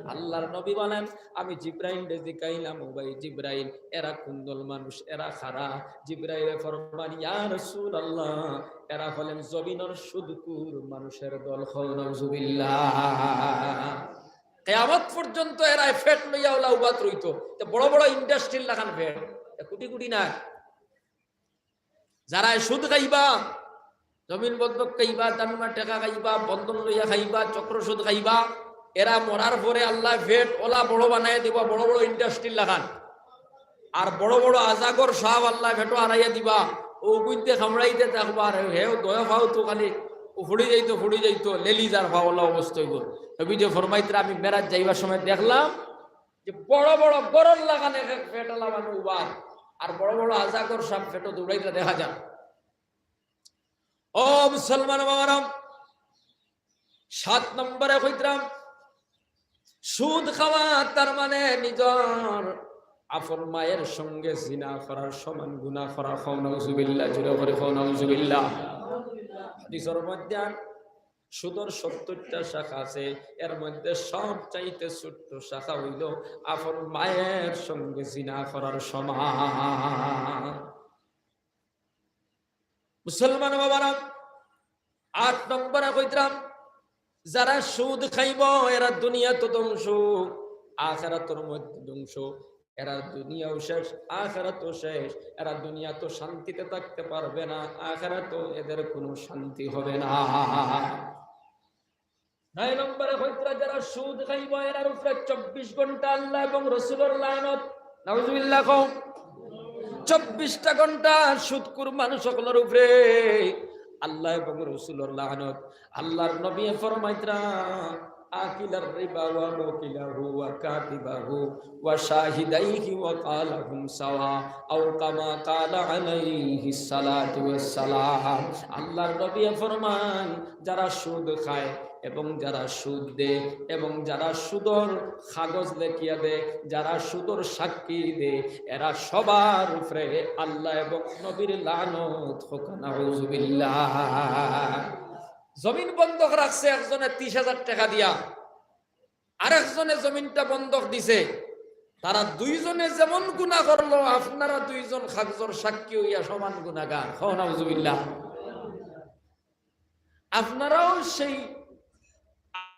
আল্লাহর নবী বলেন, আমি জিব্রাইলরে জিকাইলাম, "ও ভাই জিব্রাইল, এরা কুন দল মানুষ, এরা কারা?" জিব্রাইলে ফরমান, "ইয়া রাসূলুল্লাহ, এরা হলেন জমিনর সুদখুর মানুষের দল।" কও নাউজুবিল্লাহ। কিয়ামত পর্যন্ত এরায় পেট লইয়া অলা উবাত রইতো। তে বড় বড় ইন্ডাস্ট্রির লাখান পেট, তে কোটি কোটি না। যারায় সুদ খাইবা, জমিন বন্ধক খাইবা, তামিমা টেকা খাইবা, বন্ধক লইয়া খাইবা, চক্র সুদ খাইবা, এরা মরার পরে আল্লায় পেট অলা বড় বানাইয়া দিবা, বড় বড় ইন্ডাস্ট্রির লাখান। আর বড় বড় আজাগর সাপ আল্লায় পেটো হারাইয়া দিবা, অগুইন্তে কামড়াইতে থাকবা, আর হে দয়া পাও তো খালি ও ফুড়ি যাইতো, ফুড়ি যাইতো, লেলি যার পাওলা অবস্থা অইবো। নবীজি ফরমাইতরা, আমি মেরাজ যাইবার সময় দেখলাম যে বড় বড় ঘরর লাখান এক এক পেটআলা মানুষ উবাত, আর বড় বড় আজাগর সাপ পেটো দৌড়াইতা দেখা যায়। ও মুসলমান বাবারা, সাত নম্বরে কইতরাম, সুদ খাওয়া তার মানে নিজর আপন মায়ের সঙ্গে জিনা করার সমান গুনাহ করা। কও নাউজুবিল্লাহ, জোরে করি কও নাউজুবিল্লাহ। হাদিসর মধ্যে সুদর সত্তরটা শাখা আছে, এর মধ্যে সবচাইতে ছোট্ট শাখা অইলো আপন মায়ের সঙ্গে জিনা করার সমান। মুসলমান বাবারা, আট নম্বরে কইতরাম, যারা সুদ খাইবো, এরা দুনিয়াত ধ্বংস, আখেরাতর মধ্যে ধ্বংস। এরা দুনিয়াও শেষ, আখেরাতও শেষ। এরা দুনিয়াত শান্তিতে থাকতে পারবে না, আখেরাতও এদের কোনো শান্তি হবে না। নয় নম্বরে কইতরা, যারা সুদ খাইবো, এরার উপরে চব্বিশ ঘন্টা আল্লাহ এবং রসুলর লানত। নাউজুবিল্লাহ কও। চব্বিশটা ঘন্টা সুদখুর মানুষ অকলর উপরে আল্লাহ এবং রসুলর লানত। আল্লাহর নবী ফরমাইতরা, আকিলার রিবা ওয়া মুকিলাহু ওয়া কাতিবাহু ওয়া শাহিদাইহি ওয়া কালাহুম সাওয়া, আও কামা কালা আলাইহিস সালাতু ওয়াস সালাম। আল্লাহর নবী ফরমান, যারা সুদ খায় এবং যারা সুদ দেয় এবং যারা সুদর কাগজ লেখিয়া দেয়, যারা সুদর সাক্ষী দেয়, এরা সবার উপরে আল্লাহ এবং নবীর লানত হোক, নাউজুবিল্লাহ। জমিন বন্ধক রাখছে একজনে ত্রিশ হাজার টেকা দিয়া, আরেকজনে জমিনটা বন্ধক দিছে। তারা দুইজনে যেমন গুনাহ করলো, আপনারা দুইজন কাগজর সাক্ষী অইয়া সমান গুনাহগার। কও নাউজুবিল্লাহ। আপনারাও সেই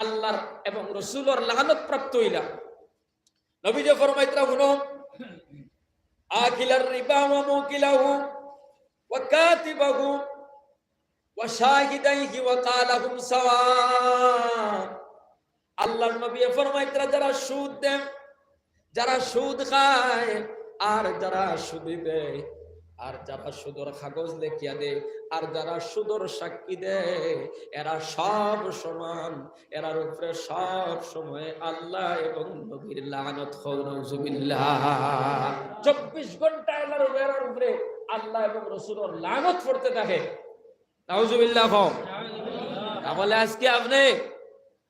আল্লাহর এবং রসুলর লানত প্রাপ্ত অইলা। নবীজি ফরমাইতরা, হুনো, আকিলার রিবা ওয়া মুকিলাহু ওয়া কাতিবাহু ওয়া শাহিদাইহি ওয়া কালাহুম সাওয়া। আল্লাহর নবী ফরমাইতরা, যারা সুদ দেয়, যারা সুদ খায়, আর যারা সুদি দেয়, আর যারা সুদর কাগজ লেখিয়া দেয়, আর যারা সুদর সাক্ষী দেয়, এরা সব সমান। এরার উপরে সব সময় আল্লাহ এবং নবীর লানত। কও নাউজুবিল্লাহ। চব্বিশ ঘন্টা এরার উপরে, এরার উপরে আল্লাহ এবং রসুলর লানত পড়তে থাকে। নাউজুবিল্লাহ কও। তাহলে আজকে আপনে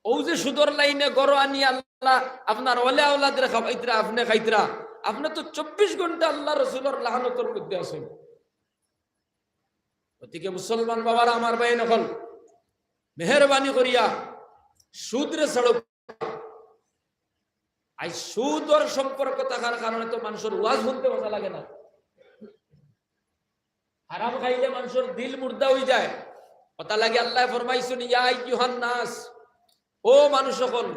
অউ যে সুদর লাইনে ঘরো আনি আল্লাহ আপনার অলে আওলাদরে খাওয়াইতরা, আপনে খাইতরা, আপনে তো চব্বিশ ঘন্টা আল্লাহ রসুলর লানতর মধ্যে আছইন। গতিকে মুসলমান বাবারা, আমার ভাইয়াইন অকল, মেহেরবানি করিয়া সুদরে ছাড়ো। আইজ সুদর সম্পর্ক থাকার কারণে তো মানষর ওয়াজ হুনতে মজা লাগে না। হারাম খাইলে মানষর দিল মুর্দা অইযায়। অতার লাগি আল্লায় ফরমাইছইন, ইয়া আইয়ুহান নাস, ও মানুষ অকল,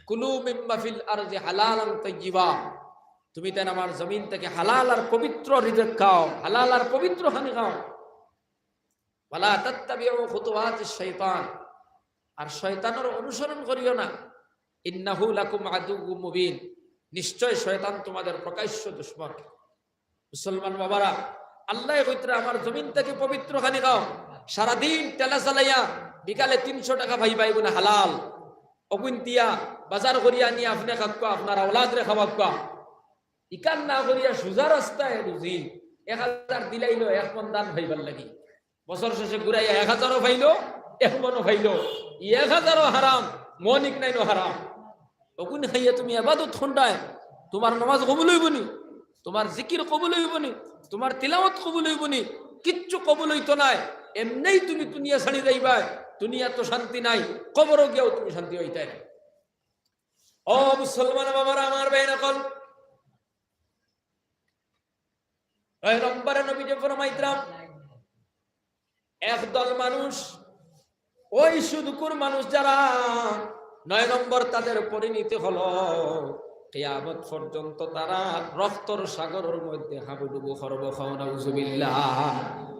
কুলু মিম্মা ফিল আরদি হালালান তাইয়িবা, তুমি তাইন আমার জমিন থাকি হালাল আর পবিত্র রিজিক খাও, হালাল আর পবিত্র খানি খাও। ওয়ালা তাত্তাবিউ খুতুওয়াতিশ শাইতান, আর শয়তানর অনুসরণ করিও না। ইন্নাহু লাকুম আদুউম মুবিন, নিশ্চয় শয়তান তোমাদের প্রকাশ্য দুশমন। মুসলমান বাবারা, আল্লায় কইতরা আমার জমিন থাকি পবিত্র খানি খাও, সারাদিন ঠেলা চালাইয়া বিকালে তিনশো টেকা পাইবা, ইগুন হালাল। অগুন দিয়া বাজার করিয়া আনি আপনে খাউক্কা, আপনার আওলাদরে খাওয়াউক্কা। ইখান না করিয়া সুজা রাস্তায় রুজি, এক হাজার দিলাইলো এক মন ধান পাইবার লাগি। বছর শেষে ঘুরাইয়া এক হাজারও পাইলো, এক মনও পাইলো। ই এক হাজারও হারাম, মন ইকনাইনও হারাম। অগুন খাইয়া তুমি ইবাদত কররায়, তুমার নমাজ কবুল অইবো নি? তুমার জিকির কবুল অইবো নি? তুমার তিলাওয়াত কবুল অইবো নি? কিচ্ছু কবুল অইতো নায়। এমনেউ তুমি দুনিয়া ছাড়ি যাইবায়, দুনিয়াত তো শান্তি নাই, কবরো গিয়াও তুমি শান্তি পাইতায় নায়। ও মুসলমান বাবারা, আমার ভাইয়াইন অকল, নয় নম্বরে নবীজি ফরমাইতরা, একদল মানুষ, ওই সুদখুর মানুষ যারা, নয় নম্বর তাদের পরিণতি হলো, কিয়ামত পর্যন্ত তারা রক্তর সাগরর মধ্যে হাবুডুবু করবো। কও নাউজুবিল্লাহ।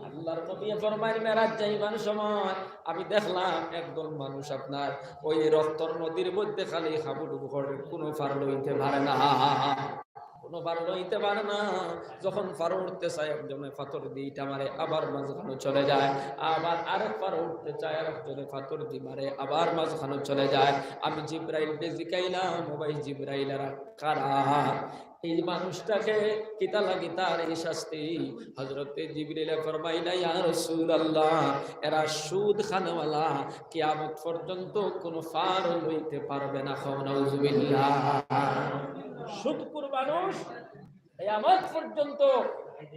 আল্লাহর নবী ফরমাইন, মেরাজ যাইবার সময় আমি দেখলাম একদল মানুষ আপনার ওই রক্তর নদীর মধ্যে খালি হাবুডুবু করে, কোনো পার লইতে পারে না, কোনো পার লইতে পারে না। যখন পার উঠতে চায়, একজনে পাথর দি ইটা মারে, আবার মাঝখানো চলে যায়, আবার আরেক পার উঠতে চায়, আরেকজনে পাথর দি মারে, আবার মাঝখানো চলে যায়। আমি জিব্রাইলরে জিকাইলাম, "ও ভাই জিব্রাইল, এরা কারা? এই মানুষটাকে কিতা লাগি তার এই শাস্তি?" হযরতে জিব্রাইলে ফরমাইলা, "ইয়া রাসূলুল্লাহ, এরা সুদ খানেওয়ালা, কিয়ামত পর্যন্ত কোনো পার লইতে পারবে না।" কও নাউজুবিল্লাহ। সুদখোর মানুষ কিয়ামত পর্যন্ত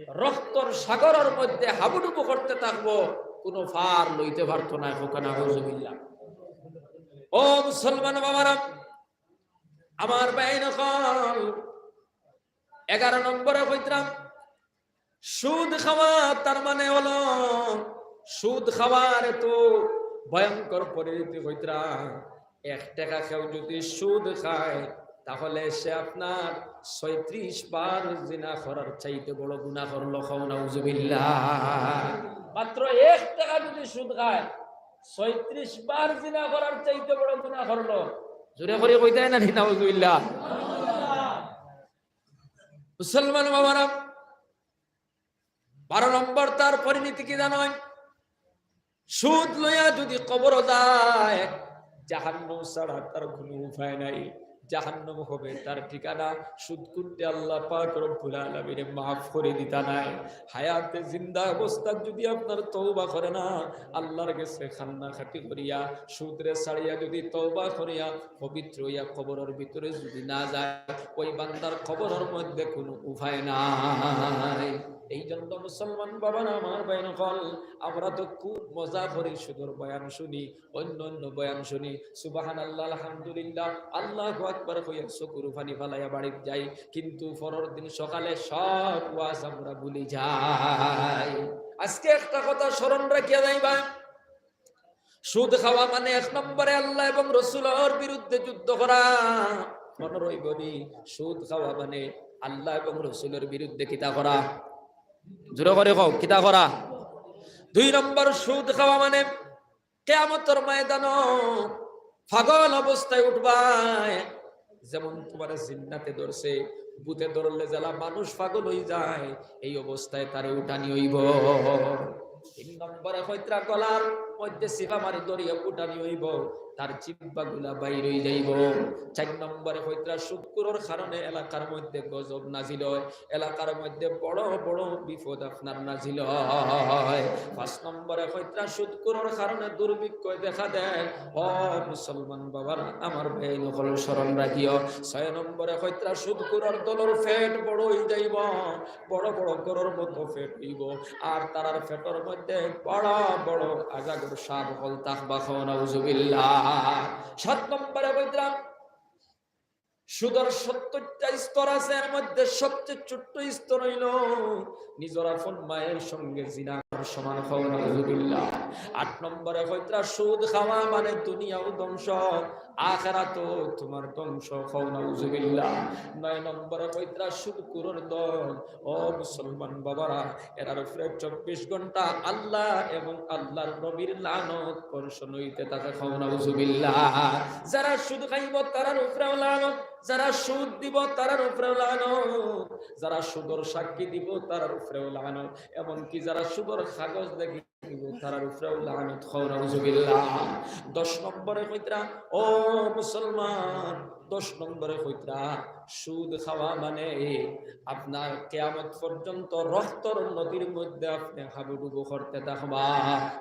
রক্তর সাগরর মধ্যে হাবুডুবু করতে থাকবো, কোনো পার লইতে পারতো না। কও নাউজুবিল্লাহ। ও মুসলমান বাবারা, আমার ভাইয়াইন অকল, এগারো নম্বরে কইতরাম, সুদ খাওয়া তার মানে হলো, সুদ খাওয়ার তো ভয়ঙ্কর পরিণতি কইতরাম। এক টেকা কেউ যদি সুদ খায়, তাহলে সে আপনার ছয়ত্রিশ বার জিনা করার চাইতে বড় গুনা করলো। কও নাউজুবিল্লাহ। মাত্র এক টেকা যদি সুদ খায়, ছয়ত্রিশ বার জিনা করার চাইতে বড় গুনা করলো। জোরে করি কইতায় না নি নাউজুবিল্লাহ? মুসলমান বাবারা, বারো নম্বর তার পরিণতি কি জানইন? সুদ লইয়া যদি কবরো যায়, জাহান্নাম ছাড়া তার কোনো উপায় নাই। জাহান্নাম হবে তার ঠিকানা। সুদখোররে আল্লাহ পাক রব্বুল আলামিনে মাফ করি দিতা নায়। হায়াতে জিন্দা অবস্থাত যদি আপনার তওবা করে না, আল্লাহর গেছে কান্নাকাটি করিয়া, সুদরে ছাড়িয়া যদি তওবা করিয়া, পবিত্র অইয়া কবরর ভিতরে যদি না যায়, ওই বান্দার কবরর মধ্যে কোনো উপায় নাই। এই জন্য মুসলমান বাবারা, আমার ভাইয়াইন অকল, আমরা তো খুব মজা করি, সুদর বয়ান শুনি, অন্য অন্য বয়ান শুনি, সুবহানাল্লাহ, আলহামদুলিল্লাহ, আল্লাহু আকবার কইয়া চকুর পানি ফালাইয়া বাড়িত যাই, কিন্তু পরর দিন সকালে সব ওয়াজ আমরা ভুলি যাই। আজকে একটা কথা স্মরণ রাখিয়া যাইবা, সুদ খাওয়া মানে এক নম্বরে আল্লাহ এবং রসুলর বিরুদ্ধে যুদ্ধ করা। মনো রইবো নি, সুদ খাওয়া মানে আল্লাহ এবং রসুলর বিরুদ্ধে কিতা করা? জোরে করি কও, কিতা করা? দুই নম্বর, সুদ খাওয়া মানে কিয়ামতর ময়দানো পাগল অবস্থায় উঠবায়। যেমন তুমারে জিন্নাতে ধরছে, ভূতে ধরলে যেলা মানুষ পাগল অইযায়, এই অবস্থায় তারে উঠানি অইবো। তিন নম্বরে কইতরা গলার মধ্যে চিপা মারি ধরিয়া উঠানি অইবো, তার জিব্বাগুলা বাইর অইযাইবো। চাইর নম্বরে কইতরা সুদখোরর কারণে এলাকার মধ্যে গজব নাজিল অয়, এলাকার মধ্যে বড় বড় বিপদ আপনার নাজিল অয়। পাঁচ নম্বরে কইতরা সুদখোরর কারণে দুর্ভিক্ষ দেখা দেয়। ও মুসলমান বাবারা, আমার ভাইয়াইন অকল স্মরণ রাখিও। ছয় নম্বরে কইতরা সুদখোরর দলর পেট বড় অইযাইবো, বড় বড় গরুর মতো পেট অইবো, আর তারার পেটর মধ্যে বড় বড় আজাগর সাপ অকল থাকবা। কও নাউজুবিল্লাহ। সাত নম্বরে কইতরা সুদর সত্তরটা স্তর আছে, এর মধ্যে সবচেয়ে ছোট্ট স্তর অইলো নিজর আপন মায়ের সঙ্গে জিনা করার সমান। কও নাউজুবিল্লাহ। আট নম্বরে কইতরা সুদ খাওয়া মানে দুনিয়াও ধ্বংস, আখেরাতও তুমার ধ্বংস। কও নাউজুবিল্লাহ। নয় নম্বরে কইতরা সুদখোরর দল, ও মুসলমান বাবারা, এরার উপরে চব্বিশ ঘন্টা আল্লাহ এবং আল্লাহর নবীর লানত বর্ষণ অইতে থাকে। কও নাউজুবিল্লাহ। যারা সুদ খাইবো তারার উপরেও লানত, যারা সুদ দিবো তারার উপরেও লানত, যারা সুদর সাক্ষী দিবো তারার উপরেও লানত, এমনকি যারা সুদর কাগজ লেখি দিবো তারার উপরেও লানত। কও নাউজুবিল্লাহ। দশ নম্বরে কইতরা, ও মুসলমান, দশ নম্বরে কইতরা সুদ খাওয়া মানে আপনার কিয়ামত পর্যন্ত রক্তর নদীর মধ্যে আপনে হাবুডুবু করতে থাকবা,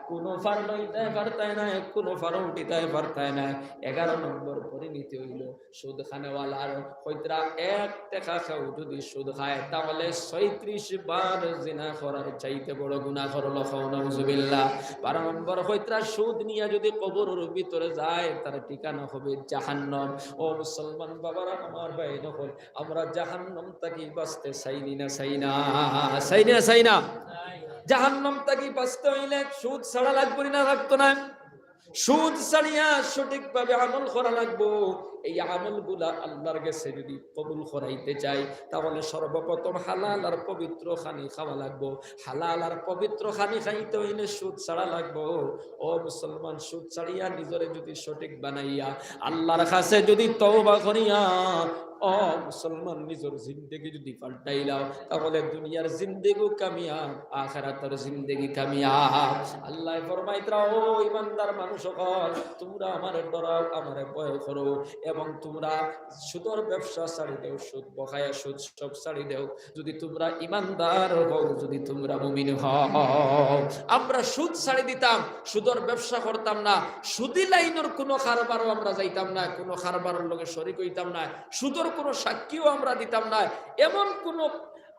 কুনু পার লইতায় পারতায় নায়, কুনু পার উঠিতায় পারতায় নায়। এগারো নম্বর পরিণতি অইলো সুদ খানেওয়ালার। কইতরা এক টেকা কেউ যদি সুদ খায়, তাহলে ছয়ত্রিশ বার জিনা করার চাইতে বড় গুনা করলো। কও নাউজুবিল্লাহ। বারো নম্বর কইতরা সুদ নিয়া যদি কবরর ভিতরে যায়, তার ঠিকানা হবে জাহান্নাম। ও মুসলমান বাবারা, আমার ভাইয়াইন অকল, আমরা জাহান্নাম থাকি বাঁচতে চাইনি না, চাই না? চাইনি না, চাই না? জাহান্নাম থাকি বাঁচতে অইলে সুদ ছাড়া লাগবো নি না, লাগতো না? সুদ ছাড়িয়া সঠিকভাবে আমল করা লাগবো। এই আমলগুলা আল্লাহর গেছে যদি কবুল করাইতে চাই, তাহলে সর্বপ্রথম হালাল আর পবিত্র খানি খাওয়া লাগবো। হালাল আর পবিত্র খানি খাইতে অইলে সুদ ছাড়া লাগবো। ও মুসলমান, সুদ ছাড়িয়া নিজরে যদি সঠিক বানাইয়া আল্লাহর কাছে যদি তওবা করিয়া, ও মুসলমান, নিজর জিন্দেগি যদি পাল্টাইলাও, তাহলে দুনিয়ার জিন্দেগিও কামিয়াব, আখিরাতর জিন্দেগি কামিয়াব। আল্লায় ফরমাইতরা, ও ইমানদার মানুষ অকল, তুমরা আমারে ডরাও, আমারে ভয় করো, এবং তুমরা সুদর ব্যবসা ছাড়ি দেও, সুদ বকায়া সুদ সব ছাড়ি দেও, যদি তুমরা ইমানদার হও, যদি তুমরা মুমিন হও। আমরা সুদ ছাড়ি দিতাম, সুদর ব্যবসা করতাম না, সুদি লাইনর কুনু কারবারও আমরা যাইতাম না, কুনু কারবারর লগে শরিক অইতাম না, সুদর কুনু সাক্ষীও আমরা দিতাম না। এমন কুনু,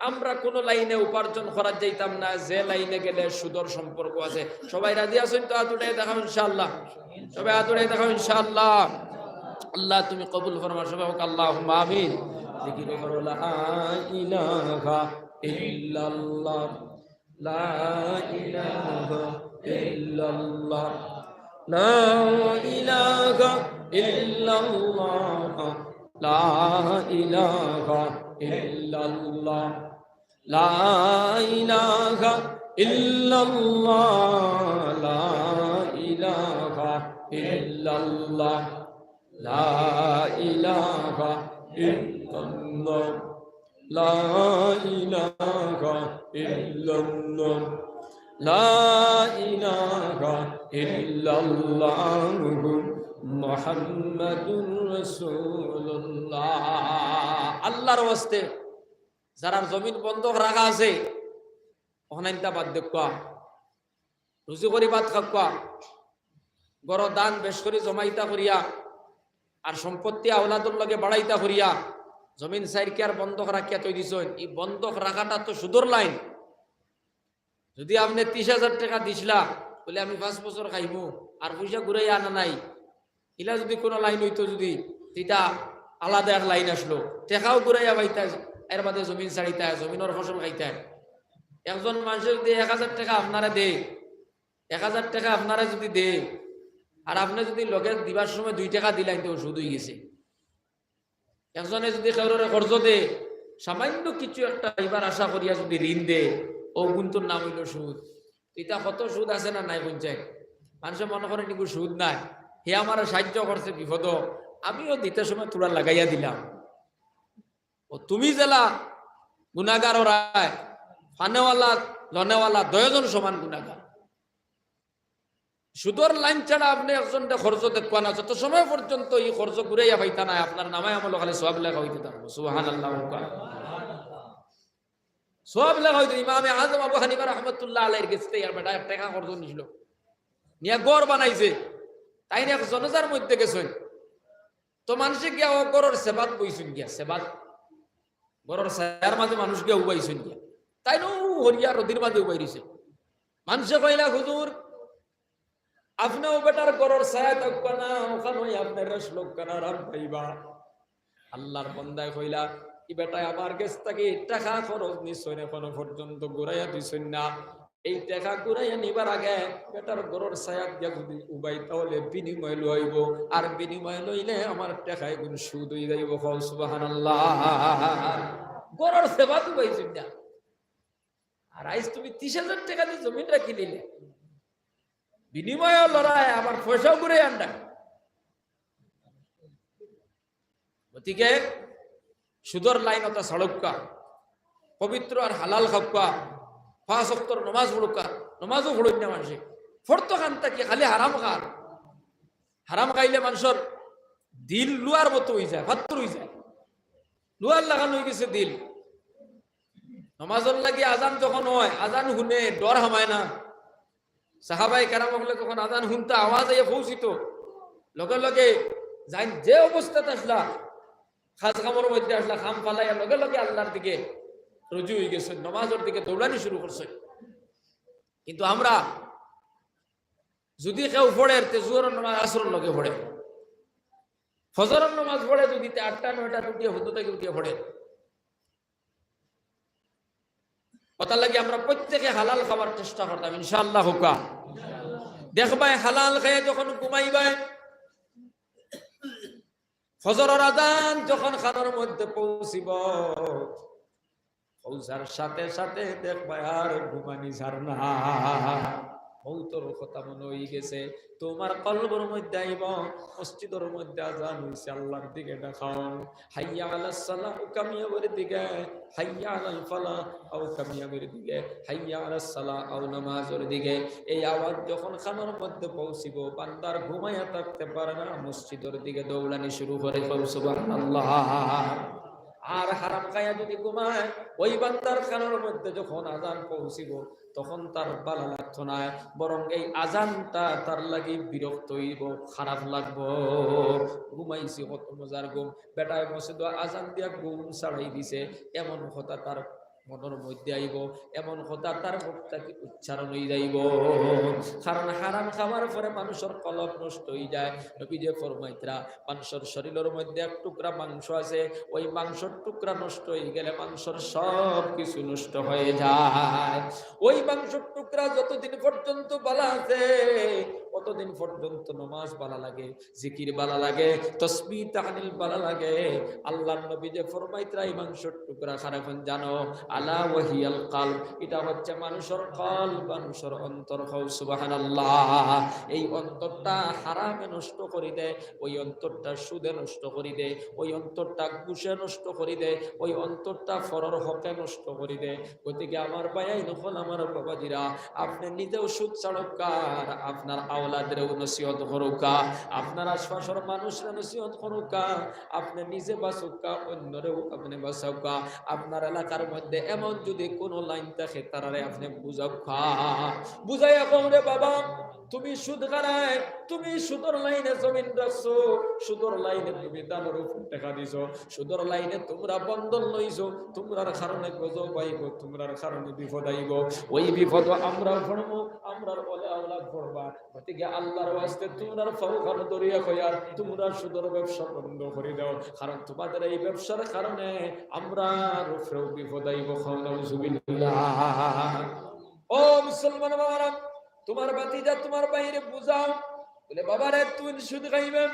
আমরা কুনু লাইনে উপার্জন করাত যাইতাম না যে লাইনে গেলে সুদর সম্পর্ক আছে। সবাই রাজি আছইন তো? আত উঠাইয়া দেখাও ইনশাআল্লাহ। সবাই আত উঠাইয়া দেখাও ইনশাআল্লাহ। আল্লাহ তুমি কবুল ফরমাও। সবাই কউক্কা আল্লাহুম্মা আমিন। জিকির করো, লা ইলাহা ইল্লাল্লাহ, লা ইলাহা ইল্লাল্লাহ, লা ইলাহা ইল্লাল্লাহ, লা ইলাহা ইল্লাল্লাহ, লা ইলাহা ইল্লাল্লাহ, লা ইলাহা ইল্লাল্লাহ, লা ইলাহা ইল্লাল্লাহ, লা ইলাহা ইল্লাল্লাহ, লা ইলাহা ইল্লাল্লাহু মুহাম্মাদুর রাসূলুল্লাহ। আল্লাহর ওয়াস্তে যারার জমিন বন্ধক রাখা আছে, অখানইনতা বাদ দেউক্কা। রুজি করি ভাত খাউক্কা, ঘরো ধান বেশ করি জমাইতা করিয়া, আর সম্পত্তি আওলাদর লগে বাড়াইতা করিয়া, জমিন চাইর কিয়ার বন্ধক রাখিয়া থই দিছইন। ই বন্ধক রাখাটা তো সুদর লাইন। যদি আপনে তিশ হাজার টেকা দিছলা, বুলে আমি পাঁচ বছর খাইমু, আর পয়সা ঘুরাইয়া আনা নাই, ইলা যদি কুনু লাইন অইতো যদি, ইটা আলাদা এক লাইন আছলো। টেকাও ঘুরাইয়া পাইতা, এর বাদে জমিন ছাড়িতা, জমিনর ফসল খাইতা। একজন মানষে যদি এক হাজার টেকা আপনারে দেয়, এক হাজার টেকা আপনারে যদি দেয়, আর আপনে যদি লগে দিবার সময় দুই টেকা দিলাইন, তে সুদ অইগেছে। একজনে যদি কেউররে কর্জ দেয়, সামান্য কিছু একটা পাইবার আশা করিয়া যদি ঋণ দেয়, অউ গুনতর নাম অইলো সুদ। ইতা কত সুদ আছে না নাই কইন চাই? মানষে মনো করইন ইগু সুদ নায়, হে আমারে সাইয্য করছে বিপদো, আমিও দিতে সময় থুড়া লাগাইয়া দিলাম। ও তুমি যেলা গুনাগার অরায়, ফানেওয়ালা, লনেওয়ালা, দুইজন সমান গুনাগার। সুদর লাইন ছাড়া আপনে একজনরে কর্জ দেউক্কা না, যত সময় পর্যন্ত ই কর্জ ঘুরাইয়া পাইতা নায়, আপনার নামায় আমলো খালি সওয়াব লেখা অইতে থাকবো। সুবহানাল্লাহ। সওয়াব লেখা অইতে। ইমামে আজম আবু হানিফা রহমতুল্লাহ আলাইহির গেছ থাকি এক বেটায় এক টেকা কর্জ নিছিল, নিয়া ঘর বানাইছে। তাইন এক জানাজার মধ্যে গেছইন, তো মানষে গিয়া অউ ঘরর সেবাত বইছইন গিয়া, সেবাত, ঘরর ছায়ার মাঝে মানুষ গিয়া উবাইছইন গিয়া। তাইন অউ হরিয়া রইদর মাঝে উবাই রইছে। মানষে কইলা, হুজুর, আপনে অউ বেটার ঘরর ছায়াত থাকবা না, অখানো আপনে রেস্ট লউক্কা না, আরাম পাইবা। আল্লার বন্দায় কইলা, ই বেটায় আমার গেছ থাকি টেকা কর্জ নিছইন, অখনো পর্যন্ত ঘুরাইয়া দিছইন না। এই টেকা ঘুরাইয়া নিবার আগে বেটার ঘরর ছায়াত গিয়া যদি উবাই, তাহলে বিনিময় লইবো, আর বিনিময় লইলে আমার টেকা ইগুন সুদ অইযাইবো। কও সুবহানাল্লাহ। ঘরর সেবাত উবাইছইন না। আর আইজ তুমি তিশ হাজার টেকা দি জমিন রাখিলিলে, বিনিময়ও লড়াই, আবার পয়সাও ঘুরাইয়া আনরায়। গতিকে সুদর লাইন অতা ছাড়উক্কা, পবিত্র আর হালাল খাউক্কা, পাঁচ ওয়াক্তর নমাজ পড়উক্কা, নমাজও পড়ইন না মানষে, পড়তো কান থাকি, খালি হারাম খার। হারাম খাইলে মানষর দিল লুয়ার মতো অইযায়, পাত্থর অইযায়। লুয়ার লাখান অইগেছে দিল। নমাজর লাগি আজান যখন অয়, আজান হুনে, ডর হামায় না? সাহাবায়ে কেরাম অকলে যখন আজান হুনতা, আওয়াজ আইয়া পৌঁছিতো, লগে লগে যাইন যে অবস্থাত আছলা, কাজ কামর মধ্যে আছলা, কাম ফালাইয়া লগে লগে আল্লার দিকে রুজু অইগেছইন, নমাজর দিকে দৌড়ানি শুরু করছইন। কিন্তু আমরা যদি কেউ পড়ের, তে জোহরর নমাজ আছরর লগে পড়ের, ফজরর নমাজ পড়ে যদি, তে আটটা নয়টা উঠিয়া, হুদু থাকি উঠিয়া পড়ের। অতার লাগি আমরা প্রত্যেকে হালাল খাবার চেষ্টা করতাম, ইনশাআল্লাহ কউক্কা। দেখবায় হালাল খাইয়া যখন ঘুমাইবায়, ফজরর আজান যখন কানর মধ্যে পৌঁছিবো, পৌঁছার সাথে সাথে দেখবায় আর ঘুমানি ছাড় না। মৌতর কথা মনো অইগেছে, তুমার কলবর মধ্যে আইবো, মসজিদর মধ্যে আজান অইছে, আল্লার দিকে ডাকা অর, হাইয়া আলাস সালাহ, অউ কামিয়াবির দিকে, হাইয়া আলাল ফালাহ, অউ কামিয়াবির দিকে, হাইয়া আলাস সালাহ, অউ নামাজর দিকে। এই আওয়াজ যখন কানর মধ্যে পৌঁছিবো, বান্দার ঘুমাইয়া থাকতে পারে না, মসজিদর দিকে দৌড়ানি শুরু করে। কও সুবহানাল্লাহ। আর হারাম খাইয়া যদি ঘুমায়, ওই বান্দার কানর মধ্যে যখন আজান পৌঁছিবো, তখন তার ভালা লাগতো নায়, বরং এই আজানটা তার লাগি বিরক্ত অইবো, খারাপ লাগবো। ঘুমাইছি কত মজার ঘুম, বেটায় মসজিদো আজান দিয়া ঘুম ছাড়াই দিছে, এমন কথা তার মনর মধ্যে আইবো, এমন কথা তার মুখ থাকি উচ্চারণ অই যাইবো। কারণ হারাম খাওয়ার পরে মানুষর কলব নষ্ট অই যায়। নবীজি ফরমাইতরা, মানুষর শরীলর মধ্যে এক টুকরা মাংস আছে, ওই মাংসর টুকরা নষ্ট অই গেলে মাংসর সব কিছু নষ্ট হয়ে যায়। ওই মাংসর টুকরা যতদিন পর্যন্ত ভালা আছে, অতদিন পর্যন্ত নমাজ ভালা লাগে, জিকির ভালা লাগে, তসবিহ তাহলিল ভালা লাগে। আল্লার নবীজি ফরমাইতরা, এই মাংসর টুকরা কারে কইন জানো? আলা ওয়াহিয়াল কলব, ইটা হচ্ছে মানুষর কলব, মানুষর অন্তর। কও সুবহানাল্লাহ। এই অন্তরটা হারামে নষ্ট করি দেয়, ওই অন্তরটা সুদে নষ্ট করি দেয়, ওই অন্তরটা ঘুষে নষ্ট করি দেয়, ওই অন্তরটা পরর হকে নষ্ট করি দেয়। গতিকে আমার ভাইয়াইন অকল, আমার বাবাজিরা, আপনে নিজেও সুদ ছাড়উক্কা, আর আপনার আওলাদরেও নসিহত করউক্কা, আপনার আশপাশর মানুষরে নসিহত করউক্কা, আপনে নিজে বাঁচউক্কা, অইন্যরেও আপনে বাঁচাউক্কা। আপনার এলাকার মধ্যে এমন যদি কুনু লাইন থাকে, তারারে আপনে বুঝাউক্কা, বুঝাইয়া কও, "রে বাবা, তুমি সুদ খারায়, তুমি সুদর লাইনে জমিন রাখছো, সুদর লাইনে তুমি ধানর উপর টেকা দিছো, সুদর লাইনে তুমরা বন্ধন লইছো, তুমরার কারণে গজব আইবো, তুমরার কারণে বিপদ আইবো, ওই বিপদো আমরাও পড়মু, আমরার অলে আওলাদ পড়বা।" গতিকে আল্লার ওয়াস্তে তুমরার পাও খান ধরিয়া কইয়ার, তুমরা সুদর ব্যবসা বন্ধ করি দেও, কারণ তুমাদের এই ব্যবসার কারণে আমরার উপরেও বিপদ আইবো। কও নাউজুবিল্লাহ। ও মুসলমান বাবারা, তুমার ভাতিজা তুমার ভাইরে বুঝাও, বলে, "বাবারে, তুইন সুদ খাইবে,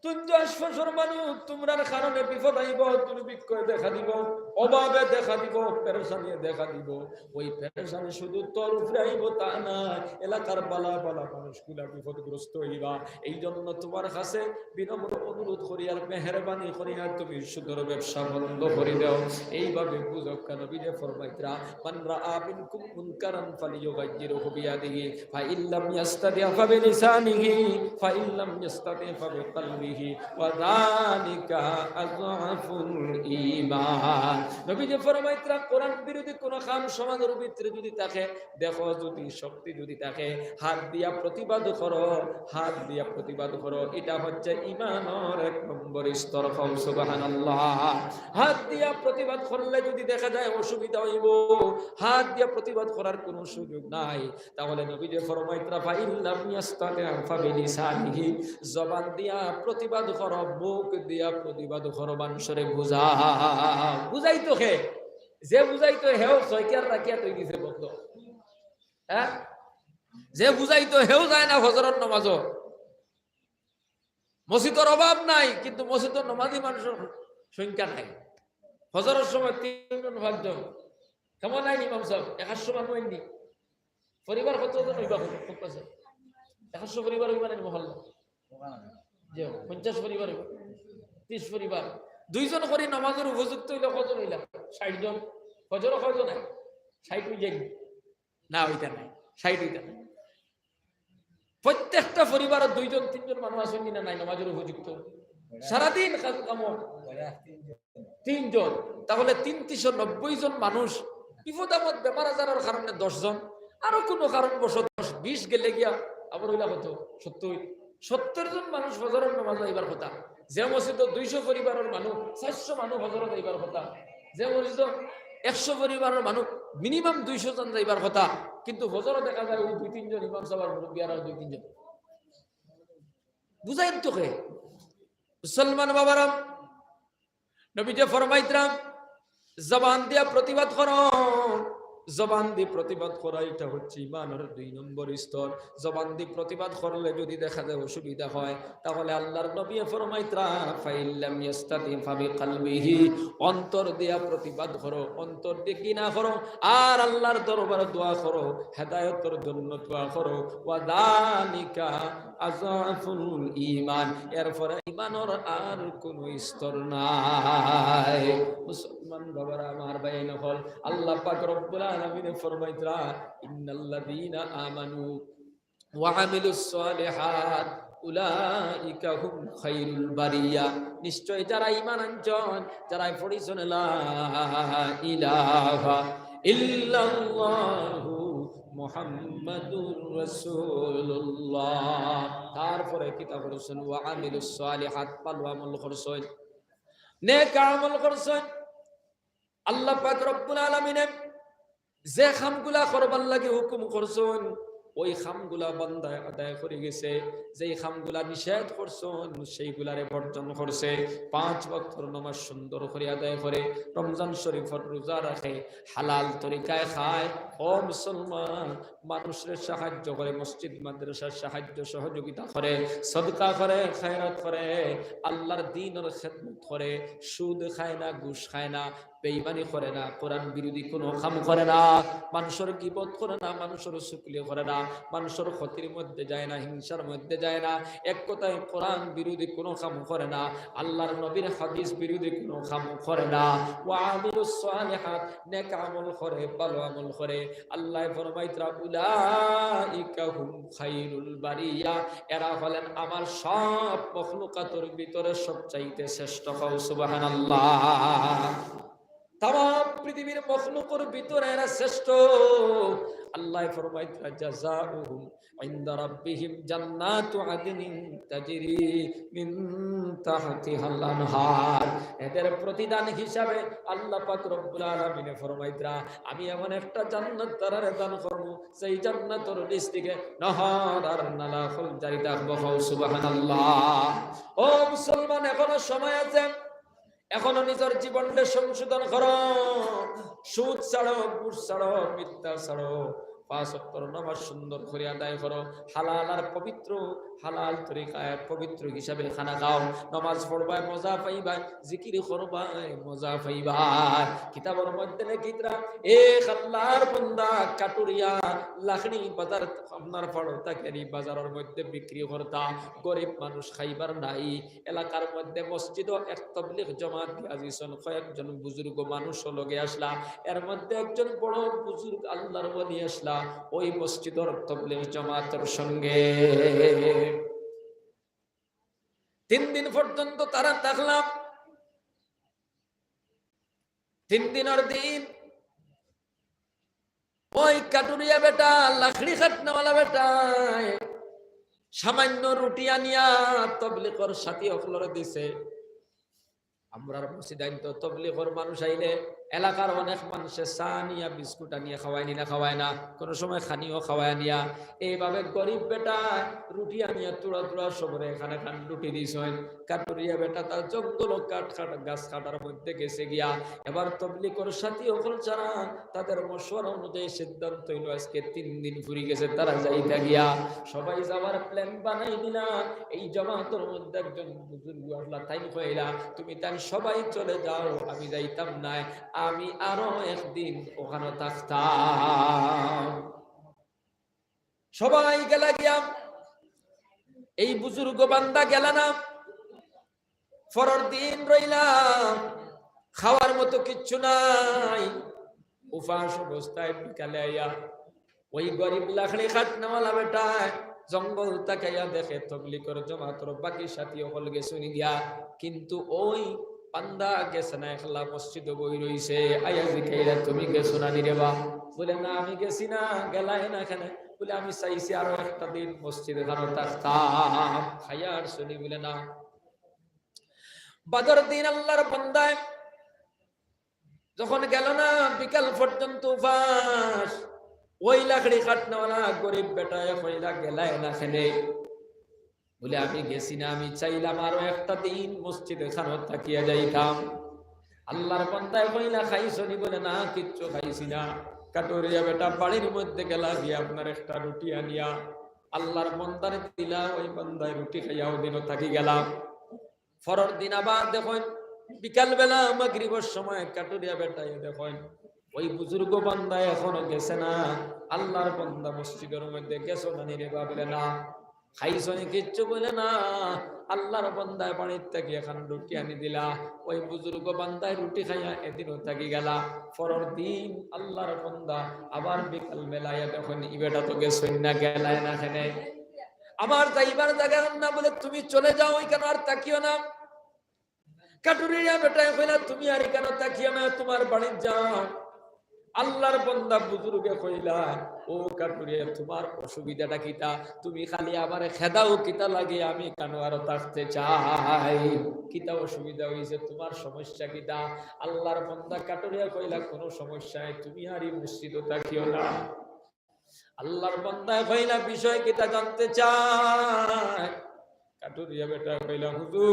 তুইন তো আশপাশর মানুষ, তুমরার কারণে বিপদ আইবো, দুর্ভিক্ষে দেখা দিবো, অভাবে দেখা দিবো, পেরেশানিয়ে দেখা দিবো। ওই পেরেশানি শুধু তোর উপরে আইবো তা না, এলাকার ভালা ভালা মানুষগুলা বিপদগ্রস্ত অইবা। এই জন্য তুমার কাছে বিনম্র অনুরোধ করি আর মেহেরবানি করি আর তুমি সুদর ব্যবসা বন্ধ করি দেও।" এইভাবে বুঝউক্কা। নবীজি ফরমাইতরা, "মান রাআ মিনকুম মুনকারান ফালিয়ুগাইয়িরহু বিয়াদিহি, ফাইন লাম ইয়াস্তাতি ফাবিলিসানিহি, ফাইন লাম ইয়াস্তাতি ফাবিকালবিহি, ওয়া যালিকা আযআফুল ঈমান।" নবীজি ফরমাইতরা, কোরআন বিরোধী কোন কাম সমাজর ভিতরে যদি থাকে, দেখো যদি শক্তি যদি থাকে, হাত দিয়া প্রতিবাদ করো, হাত দিয়া প্রতিবাদ করো। ইটা হচ্ছে ইমানর এক নম্বর স্তর। কও সুবহানাল্লাহ। হাত দিয়া প্রতিবাদ করলে যদি দেখা যায় অসুবিধা অইবো, হাত দিয়া প্রতিবাদ করার কুনু সুযোগ নাই, তাহলে নবীজি ফরমাইতরা, "ফাইন লাম ইয়াস্তাতি ফাবিলিসানিহি", জবান দিয়া প্রতিবাদ করো, মুখ দিয়া প্রতিবাদ করো, মানষরে বুঝাও। বুঝাইতো কে? যে বুঝাইতো হেও ছয়কিয়ার রাখিয়া তৈ দিছে বন্ধ। হ্যাঁ? যে বুঝাইতো হেও যায় না ফজরর নামাজো। মসজিদর অভাব নাই, কিন্তু মসজিদর নমাজি মানষর সংখ্যা নাই। ফজরর সময় তিনজন পাঁচজন। কেমন আইন ইমাম সাব? একশো মানুষ আইননি। পরিবার কতজন অইবা? কত আছে? একশো পরিবার অইবা না মহল্লা? যে পঞ্চাশ পরিবার অইবা, ত্রিশ পরিবার। দুইজন করি নমাজর উপযুক্ত অইলে কতজন অইলা? ষাইট জন। ফজরো কয়জন আয়? ষাইট অই যায়নি? না, অইতা নায়। ষাইট অইতা নায়। প্রত্যেকটা পরিবারো দুইজন তিনজন মানুষ আছইন নি না নাই নমাজর উপযুক্ত? সারাদিন কাজ কামো তিনজন, তাহলে তিন তিনশো নব্বই জন মানুষ বিপদ আপদ বেমার আজারর কারণে দশ জন, আরো কুনু কারণবশত দশ বিশ গেলে গিয়া আবার অইলা কত? সত্তর। সত্তর জন মানুষ ফজরর নমাজো আইবার কথা। যে মসজিদো দুইশো পরিবারর মানুষ, চাইরশো মানুষ ফজরো যাইবার কথা। যে মসজিদো একশো পরিবারর মানুষ, minimum দুইশো জন যাইবার কথা, কিন্তু ফজরো দেখা যায় অউ দুই তিনজন ইমাম সাব আর মুরব্বি আর দুই তিনজন। বুঝাইন তো কে? মুসলমান বাবারা, নবীজি ফরমাইতরা, জবান দিয়া প্রতিবাদ করো, জবান দি প্রতিবাদ করা, ইটা হচ্ছে ইমানর দুই নম্বর স্তর। জবান দি প্রতিবাদ করলে যদি দেখা যায় অসুবিধা হয়, তাহলে আল্লাহর নবী ফরমাইতরা, "ফাইল্লাম ইয়াস্তাতি ফাবিকালবিহি", অন্তর দিয়া প্রতিবাদ করো, অন্তর দি ঘৃণা করো, আর আল্লাহর দরবারে দোয়া করো, হেদায়েতর জন্য দোয়া করো। "ওয়া যালিকা আযআফুল ঈমান", এরপরে ইমানর আর কোনো স্তর নাই। মুসলমান বাবারা আমার, ভাই নকল, আল্লাহ পাক রব্বুল আলামিনে ফরমাইতরা, "ইন্নাল্লাযীনা আমানু ওয়া আমিলুস সালিহাত উলাইকা হুম খায়রুল বারিয়া", নিশ্চয় যারা ঈমান আনছইন, যারা পড়ছইন লা ইলাহা ইল্লাল্লাহু মুহাম্মাদুর রাসূলুল্লাহ, তারপরে কিতা করছইন? "ওয়া আমিলুস সালিহাত", ভালো আমল করছইন, নেক আমল করছইন। আল্লাহ পাক রব্বুল আলামিনে যে কামগুলা করবার লাগি হুকুম করছইন, ওই কামগুলা বান্দায় আদায় করি গেছে। যেই কামগুলা নিষেধ করছইন, সেইগুলারে বর্জন করছে। পাঁচ ওয়াক্তর নামাজ সুন্দর করি আদায় করে, রমজান শরীফর রোজা রাখে, হালাল তরিকায় খায়। ও মুসলমান, মানুষরে সাহায্য করে, মসজিদ মাদ্রাসার সাহায্য সহযোগিতা করে, সদকা করে, খায়রাত করে, আল্লাহর দ্বীনর খেদমত করে, সুদ খায় না, ঘুষ খায় না, বেইমানি করে না, কোরআন বিরোধী কোনো কাম করে না, মানুষর গীবত করে না, মানুষর চুগলি করে না, মানুষর ক্ষতির মধ্যে যায় না, হিংসার মধ্যে যায় না, এক কথায় কোরআন বিরোধী কোনো কাম করে না, আল্লাহর নবীর হাদিস বিরোধী কোনো কাম করে না। ওয়া আমিলুস সালিহাত, নেক আমল করে, ভালো আমল করে। আল্লাহ ফরমাইতরা, "উলাইকা হুম খায়রুল বারিয়া", এরা হলেন আমার সব মখলুকাতর ভিতরে সবচাইতে শ্রেষ্ঠ। কও সুবহানাল্লাহ। তামাম পৃথিবীর মখলুকর ভিতরে এরা শ্রেষ্ঠ। আল্লাহ ফরমাইতরা, "জাযাউহুম ইনদা রাব্বিহিম জান্নাতু আদনিন তাজরি মিন তাহতিহাল আনহার।" এদের প্রতিদান হিসাবে আল্লাহ পাক রব্বুল আলামিনে ফরমাইতরা, "আমি এমন একটা জান্নাত তারারে দান করমু, সেই জান্নাতর নিচ থেকে নহর আর নালা খল জারি থাকবো।" কও সুবহানাল্লাহ। ও মুসলমান, এখনো সময় আছে, এখনো নিজের জীবনটা সংশোধন করো। সুদ ছাড়ো, ঘুষ ছাড়ো, মিথ্যা ছাড়ো, পাঁচ ওয়াক্তর নামাজ সুন্দর করে আদায় করো, হালাল আর পবিত্র, হালাল তরিকায় পবিত্র হিসাবে খানা খাও, নামাজ পড়বায় মজা পাইবায়, জিকির করবায় মজা পাইবায়। কিতাবর মধ্যে লেখিতরা, এক আল্লাহর বান্দা কাটুরিয়া লাখড়ি বাজার আপনার ফাড়ো তাকে বাজারর মধ্যে বিক্রি করতা, গরিব মানুষ খাইবার নাই, এলাকার মধ্যে মসজিদও এক তবলিগ জমাত দিয়া দিছইন, কয়েকজন বুজুর্গ মানুষও লগে আসলা। এর মধ্যে একজন বড় বুজুর্গ আল্লাহর ওলি আসলা ওই মসজিদর তবলিগ জমাতর সঙ্গে। তিন দিন পর্যন্ত তারা থাকলা। তিন দিনর দিন ওই কাটুরিয়া বেটা, লাকড়ি কাটনেওয়ালা বেটায় সামান্য রুটি আনিয়া তবলিগর সাথী অকলরে দিছে। আমরার মসজিদাইন তো তবলিগর মানুষ আইলে এলাকার অনেক মানুষে চা আনিয়া, বিস্কুট আনিয়া খাওয়ায় নি না, খাওয়ায় না, কোনো সময় খানিও খাওয়ায় আনিয়া। এইভাবে গরিব বেটায় রুটি আনিয়া তুড়া তুড়া সবরে এখান এখান রুটি দিছইন। কাটুরিয়া বেটা তার জঙ্গলো কাঠ কাটা, গাছ কাটার মধ্যে গেছে গিয়া। এবার তবলিগর সাথী অকল ছাড়া তাদের মশওয়ারা অনুযায়ী সিদ্ধান্ত হইল, আজকে তিন দিন ফুরি গেছে, তারা যাইতা গিয়া। সবাই যাওয়ার প্ল্যান বানাই দিলা। এই জমাতর মধ্যে একজন বুজুর্গ আসলা, তাইন কইলা, "তুমি তাইন সবাই চলে যাও, আমি যাইতাম নায়, আমি আরো একদিন ওখানো থাকতাম।" সবাই গেলা গিয়া, এই বুজুর্গ বান্দা গেলা না। পরের দিন রইলা, খাওয়ার মতো কিচ্ছু নাই, উপাস অবস্থায় বিকালে আইয়া ওই গরিব লাকড়ি কাটনেওয়ালা বেটায় জঙ্গল তাকাইয়া দেখে তবলিগর জমাতর বাকি সাথী অকল গেছইন গিয়া, কিন্তু ওই বান্দা গেছে না, একলা মসজিদো বই রইছে। আইয়া জিকাইলা, "তুমি গেছো না নি রে বা?" বলে, "না, আমি গেছি না।" "গেলায় না কেনে?" বলে, "আমি চাইছি আরো একটা দিন মসজিদ খানো থাকতাম।" খাইয়া আর শুনি বলে, "না।" বাদর দিন আল্লাহর বান্দায় যখন গেল না, বিকাল পর্যন্ত উপাস, ওই লাকড়ি কাটনেওয়ালা গরিব বেটায় কইলা, "গেলায় না কেনে?" বলে, "আমি গেছি না, আমি চাইলাম আরো একটা দিন মসজিদ খানো থাকিয়া যাইতাম।" আল্লাহর বান্দায় কইলা, "খাইছো নি?" বলে, "না, কিচ্ছু খাইছি না।" কাটুরিয়া বেটা বাড়ির মধ্যে গেলা গিয়া আপনার একটা রুটি আনিয়া আল্লাহর বন্দারে দিলা, ওই বন্দায় রুটি খাইয়া ওই দিনও থাকি গেলা। পরের দিন আবার দেখইন, বিকালবেলা মাগরিবর সময় কাটুরিয়া বেটায় দেখইন, ওই বুজুর্গ বান্দা এখনো গেছে না। আল্লাহর বন্দা মসজিদর মধ্যে গেছো না নি রে বা? বলে, না। খাইছো নি কিচ্ছু? বলে, না। আল্লাহর বন্দায় বাড়ির থাকি এখান রুটি আনি দিলা, ওই বুজুর্গ বান্দায় রুটি খাইয়া এদিনও থাকি গেলা। পরের দিন আল্লাহর বন্দা আবার বিকালবেলা আইয়া দেখইন, ই বেটা তো গেছইন না, গেলায় না কেনে? আমার যাইবার জাগা না। বলে, তুমি চলে যাও, ওইখানে আর থাকিও না। কাটুরিয়া বেটায় কইলা, তুমি আর ইখানো থাকিও না, তুমার বাড়িত যাও। আল্লাহর বন্দা বুজুর্গে কইলা, ও কাটুরিয়া, তুমার অসুবিধাটা কিতা? তুমি খালি আমারে খেদাও কিতা লাগি? আমি ইখানো আরো থাকতে চাই। কিতা অসুবিধা অইছে? তুমার সমস্যা কিতা? আল্লাহর বন্দা কাটুরিয়া কইলা, কোনো সমস্যা নাই, তুমি আর ই মসজিদো থাকিও না। আল্লাহর বন্দায় কইলা, বিষয় কিতা জানতে চায়? কাটুরিয়া বেটায় কইলা, হুজুর,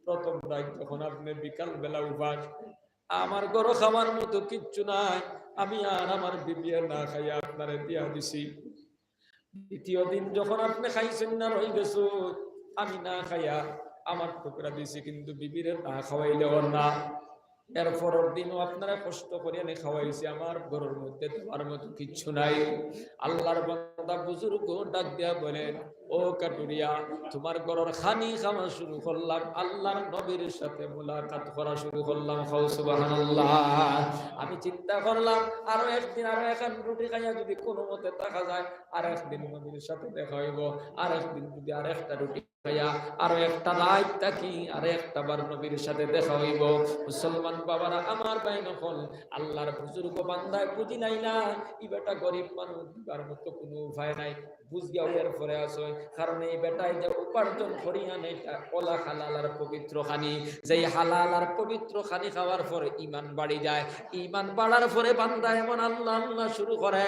প্রথম রাইত যখন আপনে বিকালবেলা উপাস, আমার ঘরো খাওয়ার মতো কিচ্ছু নাই, আমি আর আমার বিবিয়ে না খাইয়া আপনারে দিয়া দিছি। দ্বিতীয় দিন যখন আপনে খাইছইন না, রই গেছো, আমি না খাইয়া আমার টুকরা দিছি, কিন্তু বিবিরে না খাওয়াইলে অর না। এর পরের দিনও আপনারে কষ্ট করি আনি খাওয়াইছি, আমার ঘরর মধ্যে দেওয়ার মতো কিচ্ছু নাই। আল্লাহর বান্দা বুজুর্গ ডাক দিয়া বলেন, ও কাটুরিয়া, তুমার ঘরর খানি খাওয়া শুরু করলাম, আল্লাহর নবীর সাথে মোলাকাত করা শুরু করলাম। কও সুবহানাল্লাহ। আমি চিন্তা করলাম, আরো একদিন আরো এখান রুটি খাইয়া যদি কোনো মতে থাকা যায়, আর একদিন নবীর সাথে দেখা অইবো, আর একদিন যদি আর একটা রুটি খাইয়া আরো একটা রাইত থাকি, আর একটা বার নবীর সাথে দেখা অইবো। মুসলমান বাবারা, আমার ভাইন অকল, আল্লাহর বুজুর্গ বান্দায় বুঝিলাইলা, ই বেটা গরিব মানুষ, দিবার মতো কোনো উপায় নাই। বুঝিয়া অইয়ার পরে আছে, কারণ এই বেটায় যে উপার্জন করিয়া নেয়, ইটা অলা হালাল আর পবিত্র খানি। যেই হালাল আর পবিত্র খানি খাওয়ার পরে ইমান বাড়ি যায়, ইমান বাড়ার পরে বান্দা এমন আল্লাহ আল্লাহ শুরু করে,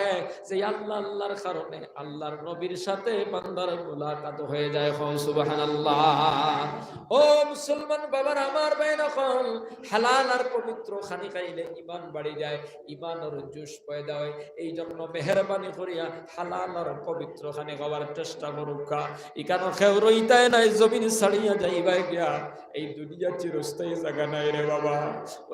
যে আল্লাহ আল্লাহর কারণে আল্লাহর নবীর সাথে বান্দার মোলাকাত হয়ে যায়। কও সুবহানাল্লাহ। ও মুসলমান বাবার আমার ভাইন অকল, হালাল আর পবিত্র খানি খাইলে ইমান বাড়ি যায়, ইমানর জোশ পয়দা হয়। এই জন্য মেহেরবানি করিয়া হালাল আর পবিত্র খানি খাওয়ার চেষ্টা করুক্কা। ইখানো কেউ রইতায় নায়, জমিন ছাড়িয়া যাইবায় গিয়া। এই দুনিয়া চিরস্থায়ী জাগা নায় রে বাবা।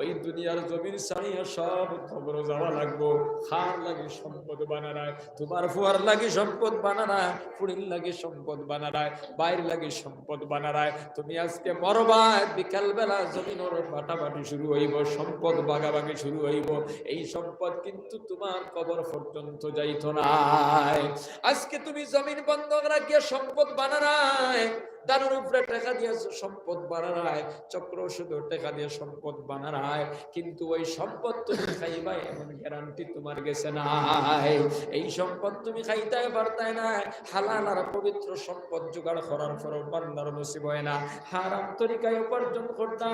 ওই দুনিয়ার জমিন ছাড়িয়া সব কবরো যাওয়া লাগবো। কার লাগি সম্পদ বানারায়? তুমার ফুয়ার লাগি সম্পদ বানারায়, ফুড়ির লাগি সম্পদ বানারায়, ভাইর লাগি সম্পদ বানারায়। তুমি আজকে মরবায়, বিকালবেলা জমিনর বাটাবাটি শুরু অইবো, সম্পদ ভাগাভাগি শুরু অইবো। এই সম্পদ কিন্তু তুমার কবর পর্যন্ত যাইতো নায়। আজকে তুমি জমিন বন্ধক রাখিয়া সম্পদ বানারায়, ধানর উপরে টেকা দিয়া সম্পদ বানারায়, চক্র সুদর টেকা দিয়া সম্পদ বানারায়, কিন্তু ওই সম্পদ তুমি খাইবায় এমন গ্যারান্টি তুমার গেছে নাই। এই সম্পদ তুমি খাইতায় পারতায় নায়। হালাল আর পবিত্র সম্পদ জোগাড় করার পরও বান্দার নসিব হয় না। হারাম তরিকায় উপার্জন করতা,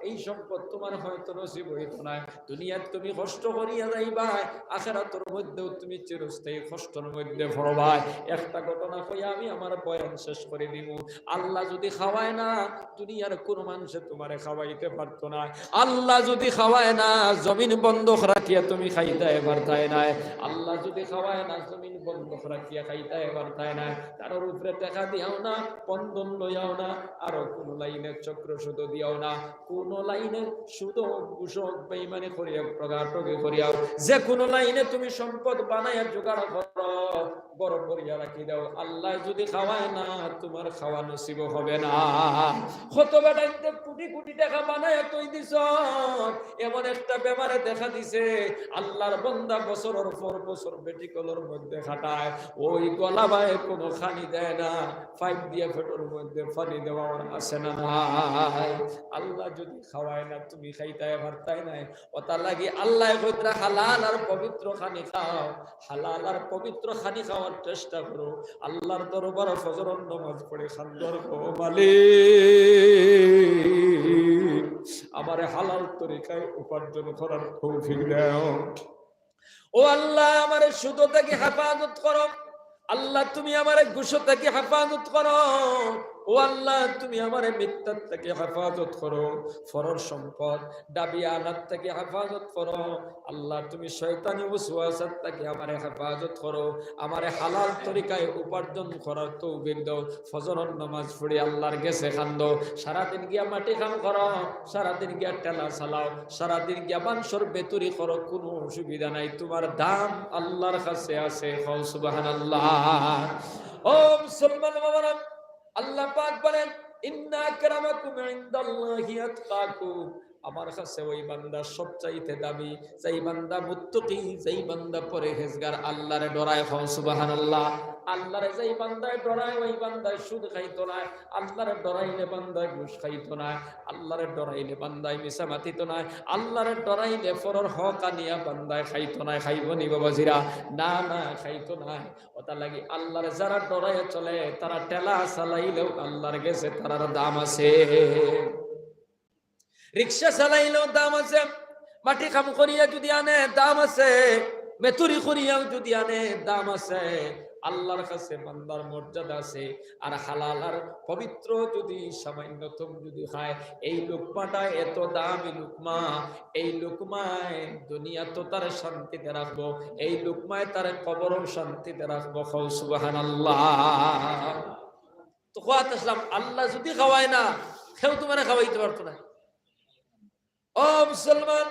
এই সম্পদ তুমার হয়তো নসিব হইতো নায়। দুনিয়াত তুমি কষ্ট করিয়া যাইবায়, আখেরাতর মধ্যেও তুমি চিরস্থায়ী কষ্টর মধ্যে পড়বায়। একটা ঘটনা কইয়া আমি আমার বয়ান শেষ করি দিমু। আল্লাহ যদি খাওয়ায় না, দুনিয়ার কোনো মানুষে তুমারে খাওয়াইতে পারতো নায়। আল্লাহ যদি খাওয়ায় না, জমিন বন্ধক রাখিয়া তুমি খাইতায় পারতায় নায়। আল্লাহ যদি খাওয়ায় না, জমিন বন্ধক রাখিয়া খাইতায় পারতায় নায়। ধানর উপরে টেকা দিয়াও না, বন্ধন লইয়াও না, আরো কোনো লাইনে চক্র সুদ দিয়াও না, কোনো লাইনে সুদ, ঘুষ, বেইমানি করিয়া, ঠগাঠগি করিয়াও, যে কোনো লাইনে তুমি সম্পদ বানাইয়া জোগাড় করো, ঘর করিয়া রাখি দাও, আল্লাহ যদি খাওয়ায় না, তুমার খাওয়া নসিব হবে না। কত বেটাইন্তে কোটি কোটি টেকা বানাইয়া থই দিছ, এমন একটা বেমারে দেখা দিছে, আল্লাহর বন্দা বছরর পর বছর মেডিকেলর মধ্যে খাটায়, ওই গলাবায় কোনো খানি দেয় না, পাইপ দিয়া পেটর মধ্যে পানি দেওয়া আছে না নাই? আল্লাহ যদি খাওয়ায় না, তুমি খাইতায় পারতায় নায়। ওটার লাগি আল্লাহ কইতরা হালাল আর পবিত্র খানি খাও, হালাল আর পবিত্র খানি খাওয়ার চেষ্টা করো। আল্লাহর দরবারো ফজরর নামাজ পড়ি কান্দো আর কও, মালিক, আমারে হালাল তরিকায় উপার্জন করার তৌফিক দেও। ও আল্লাহ, আমারে সুদ থাকি হেফাজত করো। আল্লাহ, তুমি আমারে ঘুষ থাকি হেফাজত করো। ও আল্লাহ, তুমি আমারে মিথ্যার থাকি হেফাজত করো, পরর সম্পদ ডাবিয়া আনার থাকি হেফাজত করো। আল্লাহ, তুমি শয়তানি ওয়াসওয়াসার থাকি আমারে হেফাজত করো, আমারে হালাল তরিকায় উপার্জন করার তৌফিক দাও। ফজরর নামাজ পড়ি আল্লাহর গেছে কান্দো, সারাদিন গিয়া মাটি কাম করো, সারাদিন গিয়া ঠেলা চালাও, সারাদিন গিয়া মানষর বেতুরি করো, কুনু অসুবিধা নাই, তুমার দাম আল্লাহর কাছে আছে। কও সুবহানাল্লাহ। ও মুসলমান বাবারা, আল্লাহ পাক বলেন, "ইন্না আকরামাকুম ইনদাল্লাহি আতকাকুম।" আমার কাছে ওই বান্দা সবচাইতে দামি, যেই বান্দা মুত্তাকি, যেই বান্দা পরহেজগার, আল্লাহরে ডরায়। কও সুবহানাল্লাহ। আল্লাহরে যেই বান্দায় ডরায়, ওই বান্দায় সুদ খাইতো নায়। আল্লাহরে ডরাইলে বান্দায় ঘুষ খাইতো নায়। আল্লাহরে ডরাইলে বান্দায় মিছা মাতিতো নায়। আল্লাহরে ডরাইলে পরর হক আনিয়া বান্দায় খাইতো নায়। খাইবো নি বাবাজিরা? না, না, খাইতো নায়। ওটার লাগি আল্লাহরে যারা ডরাইয়া চলে, তারা ঠেলা চালাইলেও আল্লাহর গেছে তারার দাম আছে। রিক্সা চালাইলেও দাম আছে, মাটি কাম করিয়া যদি আনে দাম আছে, মেতুরি করিয়াও যদি আনে দাম আছে। আল্লাহর কাছে বান্দার মর্যাদা আছে। আর হালাল আর পবিত্র যদি সামান্যতম যদি খায়, এই লুকমাটা এত দামি লুকমা, এই লুকমায় দুনিয়াত তারে শান্তিতে রাখবো, এই লুকমায় তারে কবরও শান্তিতে রাখবো। কও সুবহানাল্লাহ। তো কওয়াত আসলাম, আল্লাহ যদি খাওয়ায় না, কেউ তুমারে খাওয়াইতে পারতো না। ও মুসলমান,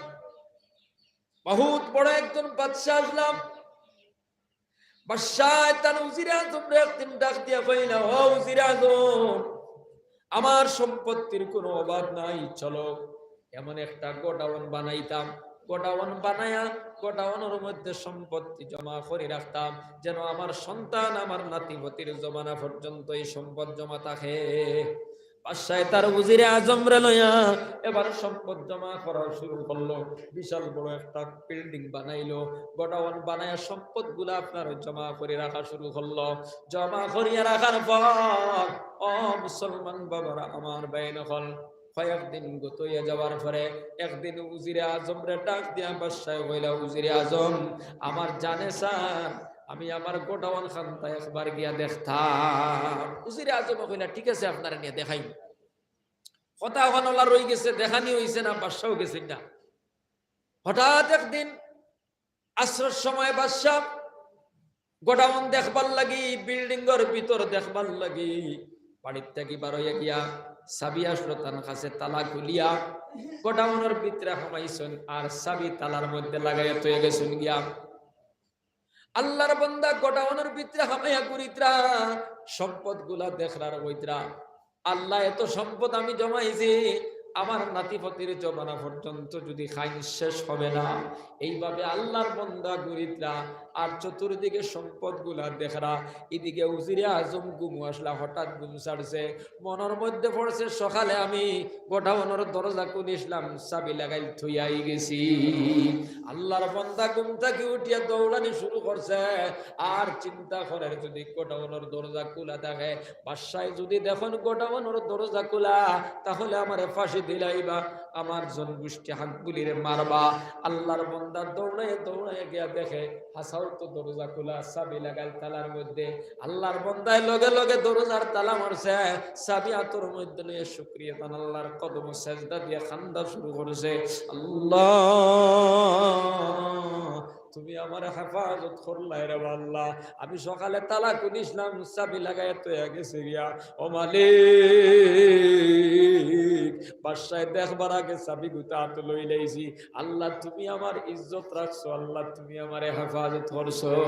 বহুত বড় একজন বাদশা আসলাম। বাদশায় তার উজিরে আজমরে একদিন ডাক দিয়া কইলা, "ও উজিরে আজম, আমার সম্পত্তির কোনো অভাব নাই, চলো এমন একটা গোডাউন বানাইতাম, গোডাউন বানাইয়া গোডাউনর মধ্যে সম্পত্তি জমা করি রাখতাম, যেন আমার সন্তান, আমার নাতিপতির জমানা পর্যন্ত এই সম্পদ জমা থাকে।" বাদশায় তার উজিরে আজমরে লইয়া এবার সম্পদ জমা করা শুরু করলো। বিশাল বড় একটা বিল্ডিং বানাইলো, গোডাউন বানাইয়া সম্পদগুলা আপনার জমা করি রাখা শুরু করলো। জমা করিয়া রাখার পর, ও মুসলমান বাবারা, আমার ভাইন অকল, কয়েকদিন গত হইয়া যাওয়ার পরে একদিন উজিরে আজমরে ডাক দিয়া বাদশায় কইলা, "উজিরে আজম, আমার জানে স্যার, আমি আমার গোডাউন খানটা একবার গিয়া দেখতাম।" উজিরে আজমে কইলা, "ঠিক আছে, আপনারে নিয়া দেখাইমু।" কথা অখান অলা রই গেছে, দেখানি অইছে না, বাদশাও গেছে না। হঠাৎ একদিন আছরর সময় বাদশা গোডাউন দেখবার লাগি, বিল্ডিংর ভিতর দেখবার লাগি বাড়ির থাকি বার হইয়া গিয়া চাবি আসলো তান কাছে, তালা খুলিয়া গোডাউনর ভিতরে হামাইছইন, আর চাবি তালার মধ্যে লাগাইয়া থইয়া গেছইন গিয়া। আল্লাহর বান্দা গোডাউনর ভিতরে হামাইয়া ঘুরিতরা, সম্পদগুলা দেখরার কইতরা, "আল্লাহ, এত সম্পদ আমি জমাইছি, আমার নাতিপতির জমানা পর্যন্ত যদি খাইন শেষ হবে না।" এইভাবে আল্লাহর বান্দা ঘুরিতরা, আর চতুর্দিকে সম্পদগুলা দেখরা। এদিকে উজিরে আজম ঘুমো আসলা, হঠাৎ ঘুম ছাড়ছে, মনর মধ্যে পড়ছে, "সকালে আমি গোডাউনর দরজা খুলিছলাম, চাবি লাগাইল থইয়া আই গেছি।" আল্লাহর বান্দা ঘুম থাকি উঠিয়া দৌড়ানি শুরু করছে, আর চিন্তা করের যদি গোডাউনর দরজা খোলা থাকে, বাদশায় যদি দেখইন গোডাউনর দরজা খোলা, তাহলে আমারে ফাঁসি দিলাইবা, আমার জনগোষ্ঠী হাকগুলিরে মারবা। আল্লাহর বান্দা দৌড়াইয়া দৌড়াইয়া গিয়া দেখে, হাছাউ তো দরজা খোলা, চাবি লাগাইল তালার মধ্যে। আল্লাহর বান্দায় লগে লগে দরজার তালা মারছে, চাবি আতর মধ্যে লইয়া শুকরিয়া তান আল্লাহর কদমো সেজদা দিয়া কান্দা শুরু করছে, "আল্লাহ, তুমি আমারে হেফাজত করলায় রে আল্লাহ, আমি সকালে তালা খুলিছলাম, চাবি লাগাইয়া থইয়া গেছি গিয়া, ও মালিক, বাদশায় দেখবার আগে চাবিগুতা আতো লইলাইছি।" আল্লাহ, তুমি আমার ইজ্জত রাখছো, আল্লাহ, তুমি আমারে হেফাজত করছো।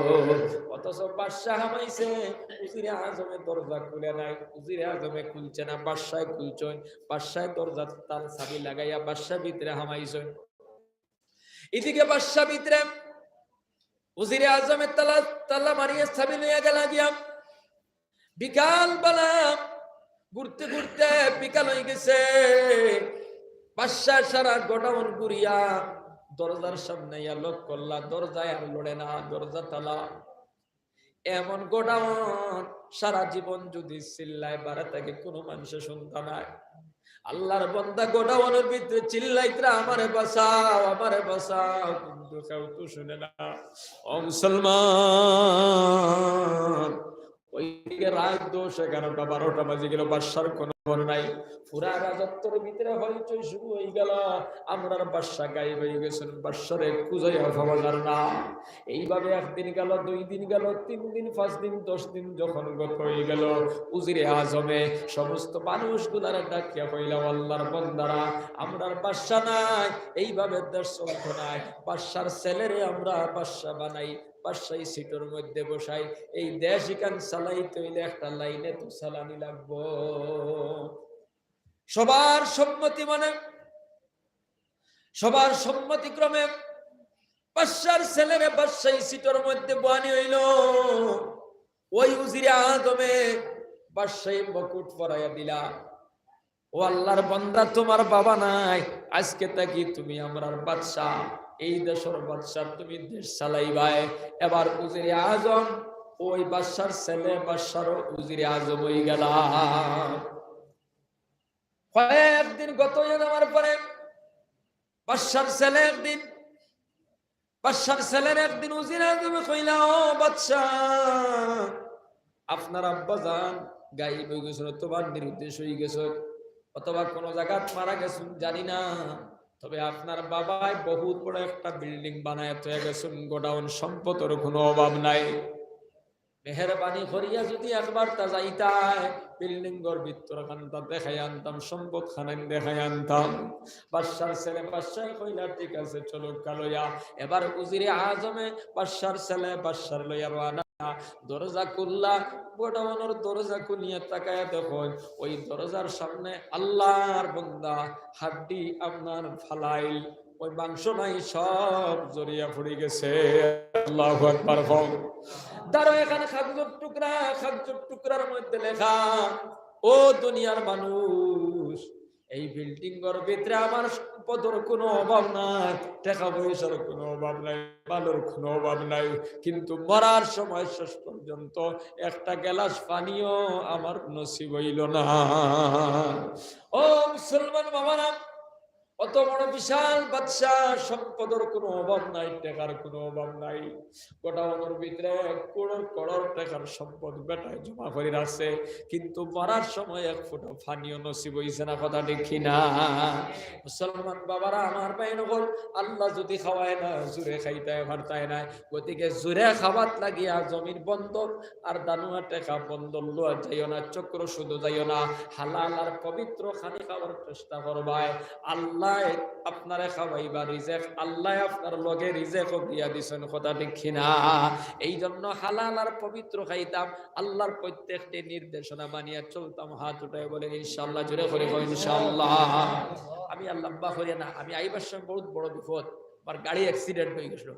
অথচ বাদশা হামাইছে, উজিরে আজমে দরজা খুলে নাই, উজিরে আজমে খুলছে না, বাদশায় খুলছইন। বাদশায় দরজাত তালা চাবি লাগাইয়া বাদশা ভিতরে হামাইছইন। এদিকে বাদশা ভিতরে, উজিরে আজমে তালা, তালা মারিয়া চাবি লইয়া গেলা গিয়া। বিকাল বেলা ঘুরতে ঘুরতে বিকাল হই গেছে। বাদশা সারা গোডাউন ঘুরিয়া দরজার সামনে ইয়া লক করলা, দরজায় আর লড়ে না, দরজা তালা। এমন গোডাউন, সারা জীবন যদি চিল্লায় বারে থাকে, কোনো মানুষে শুনতা নায়। আল্লাহর বান্দা গোডাউনর ভিতরে চিল্লাইতরা, "আমারে বাঁচাও, আমারে বাঁচাও", কিন্তু কেউ তো শুনে না। ও মুসলমান, ওইদিকে রাত দশ, এগারোটা, বারোটা বাজি গেল, বাদশার কোনো খবর নাই। পুরা রাজত্বর ভিতরে হইচই শুরু হয়ে গেল। আমরার বাদশা গায়েব হয়ে গেছইন, বাদশারে খুঁজাইয়া পাওয়া যার না। এইভাবে একদিন গেল, দুই দিন গেল, তিন দিন, পাঁচ দিন, দশ দিন যখন গত হয়ে গেল, উজিরে আজমে সমস্ত মানুষগুলারে ডাকিয়া কইলা, "আল্লাহর বন্দারা, আমরার বাদশা নাই, এইভাবে দেশ চলতো নাই। বাদশার ছেলেরে আমরা বাদশা বানাই, বাদশাই সিটর মধ্যে বসাই, এই দেশ ইখান চালাইতে হইলে একটা লাইনে তো চালানি লাগবো।" সবার সম্মতি মানে, সবার সম্মতিক্রমে বাদশার ছেলেরে বাদশাই সিটর মধ্যে বওয়ানি হইল। ওই উজিরে আজমে বাদশাই মুকুট পরাইয়া দিলা। "ও আল্লাহর বন্দা, তোমার বাবা নাই, আজকে থাকি তুমি আমরার বাদশা, এই দেশর বাদশা, তুমি দেশ চালাইবায়।" এবার উজিরে আজম, ওই বাদশার ছেলে বাদশারও উজিরে আজম হয়ে গেলা। কয়েকদিন গত হয়ে যাওয়ার পরে বাদশার ছেলে একদিন, বাদশার ছেলের একদিন উজিরে আজমে কইলা, "ও বাদশা, আপনার আব্বা জান গায়েব হয়ে গেছইন, অথবা নিরুদ্দেশ হয়ে গেছইন, অথবা কোনো জায়গাত মারা গেছইন, জানি না। তবে আপনার বাবায় বহুত বড় একটা বিল্ডিং বানায় থইয়া গেছইন, গোডাউন, সম্পদর কোনো অভাব নাই। মেহেরবানি করিয়া যদি একবার তা যাইতায়, বিল্ডিংর ভিতর খানটা দেখাই আনতাম, সম্পদ খানাইন দেখাই আনতাম।" বাদশার ছেলে বাদশায় কইলা, "ঠিক আছে, চলো কালয়া।" এবার উজিরে আজমে বাদশার ছেলে বাদশারে লইয়া রওয়ানা। দরজা খুললা, গোডাউনর দরজা খুলিয়া তাকায়া দেখইন, ওই দরজার সামনে আল্লাহর বন্দা হাড্ডি আপনার ফালাইল, ওই মাংস নাই, সব ঝরিয়া পড়ি গেছে। আল্লাহু আকবার কও। ধরো এখান কাগজর টুকরা, কাগজর টুকরার মধ্যে লেখা, "ও দুনিয়ার মানুষ, এই বিল্ডিংর ভিতরে আমার সম্পদর কোনো অভাব নাই, টাকা পয়সার কোনো অভাব নাই, মালর কোনো অভাব নাই, কিন্তু মরার সময় শেষ পর্যন্ত একটা গ্লাস পানিও আমার নসিব হইল না।" ও মুসলমান বাবারা, অত বড় বিশাল বাদশা, সম্পদর কোনো অভাব নাই, টাকার কোনো অভাব নাই, গোডাউনর ভিতরে করোড় করোড় টাকার সম্পদ বেটায় জমা করি রাখছে, কিন্তু মরার সময় এক ফুটা পানিও নসিব হইছে না। কথা ঠিক কি না? মুসলমান বাবারা, আমার ভাই নগর, আল্লাহ যদি খাওয়ায় না, জুরে খাইতায় পারতায় নায়। গতিকে জুরে খাওয়াত লাগিয়া জমির বন্দর আর দানুয়া টেকা বন্দর লওয়া যাইও না, চক্র শুধু যাইও না, হালাল আর পবিত্র খানি খাওয়ার চেষ্টা করবায়। আল্লাহ আপনারে খাওয়াইবা রিজেক, আল্লাহ আপনার লগে রিজেকও দিয়া দিছইন। কথা ঠিক কি না? এই জন্য হালাল আর পবিত্র খাইতাম, আল্লাহর প্রত্যেকটি নির্দেশনা মানিয়া চলতাম। হাত উঠায় বলেন ইনশাআল্লাহ, জোরে করি কও ইনশাআল্লাহ। আমি আর লম্বা করি না, আমি আইবার সময় বহুত বড় বিপদ, আমার গাড়ি অ্যাক্সিডেন্ট হয়ে গেছিল,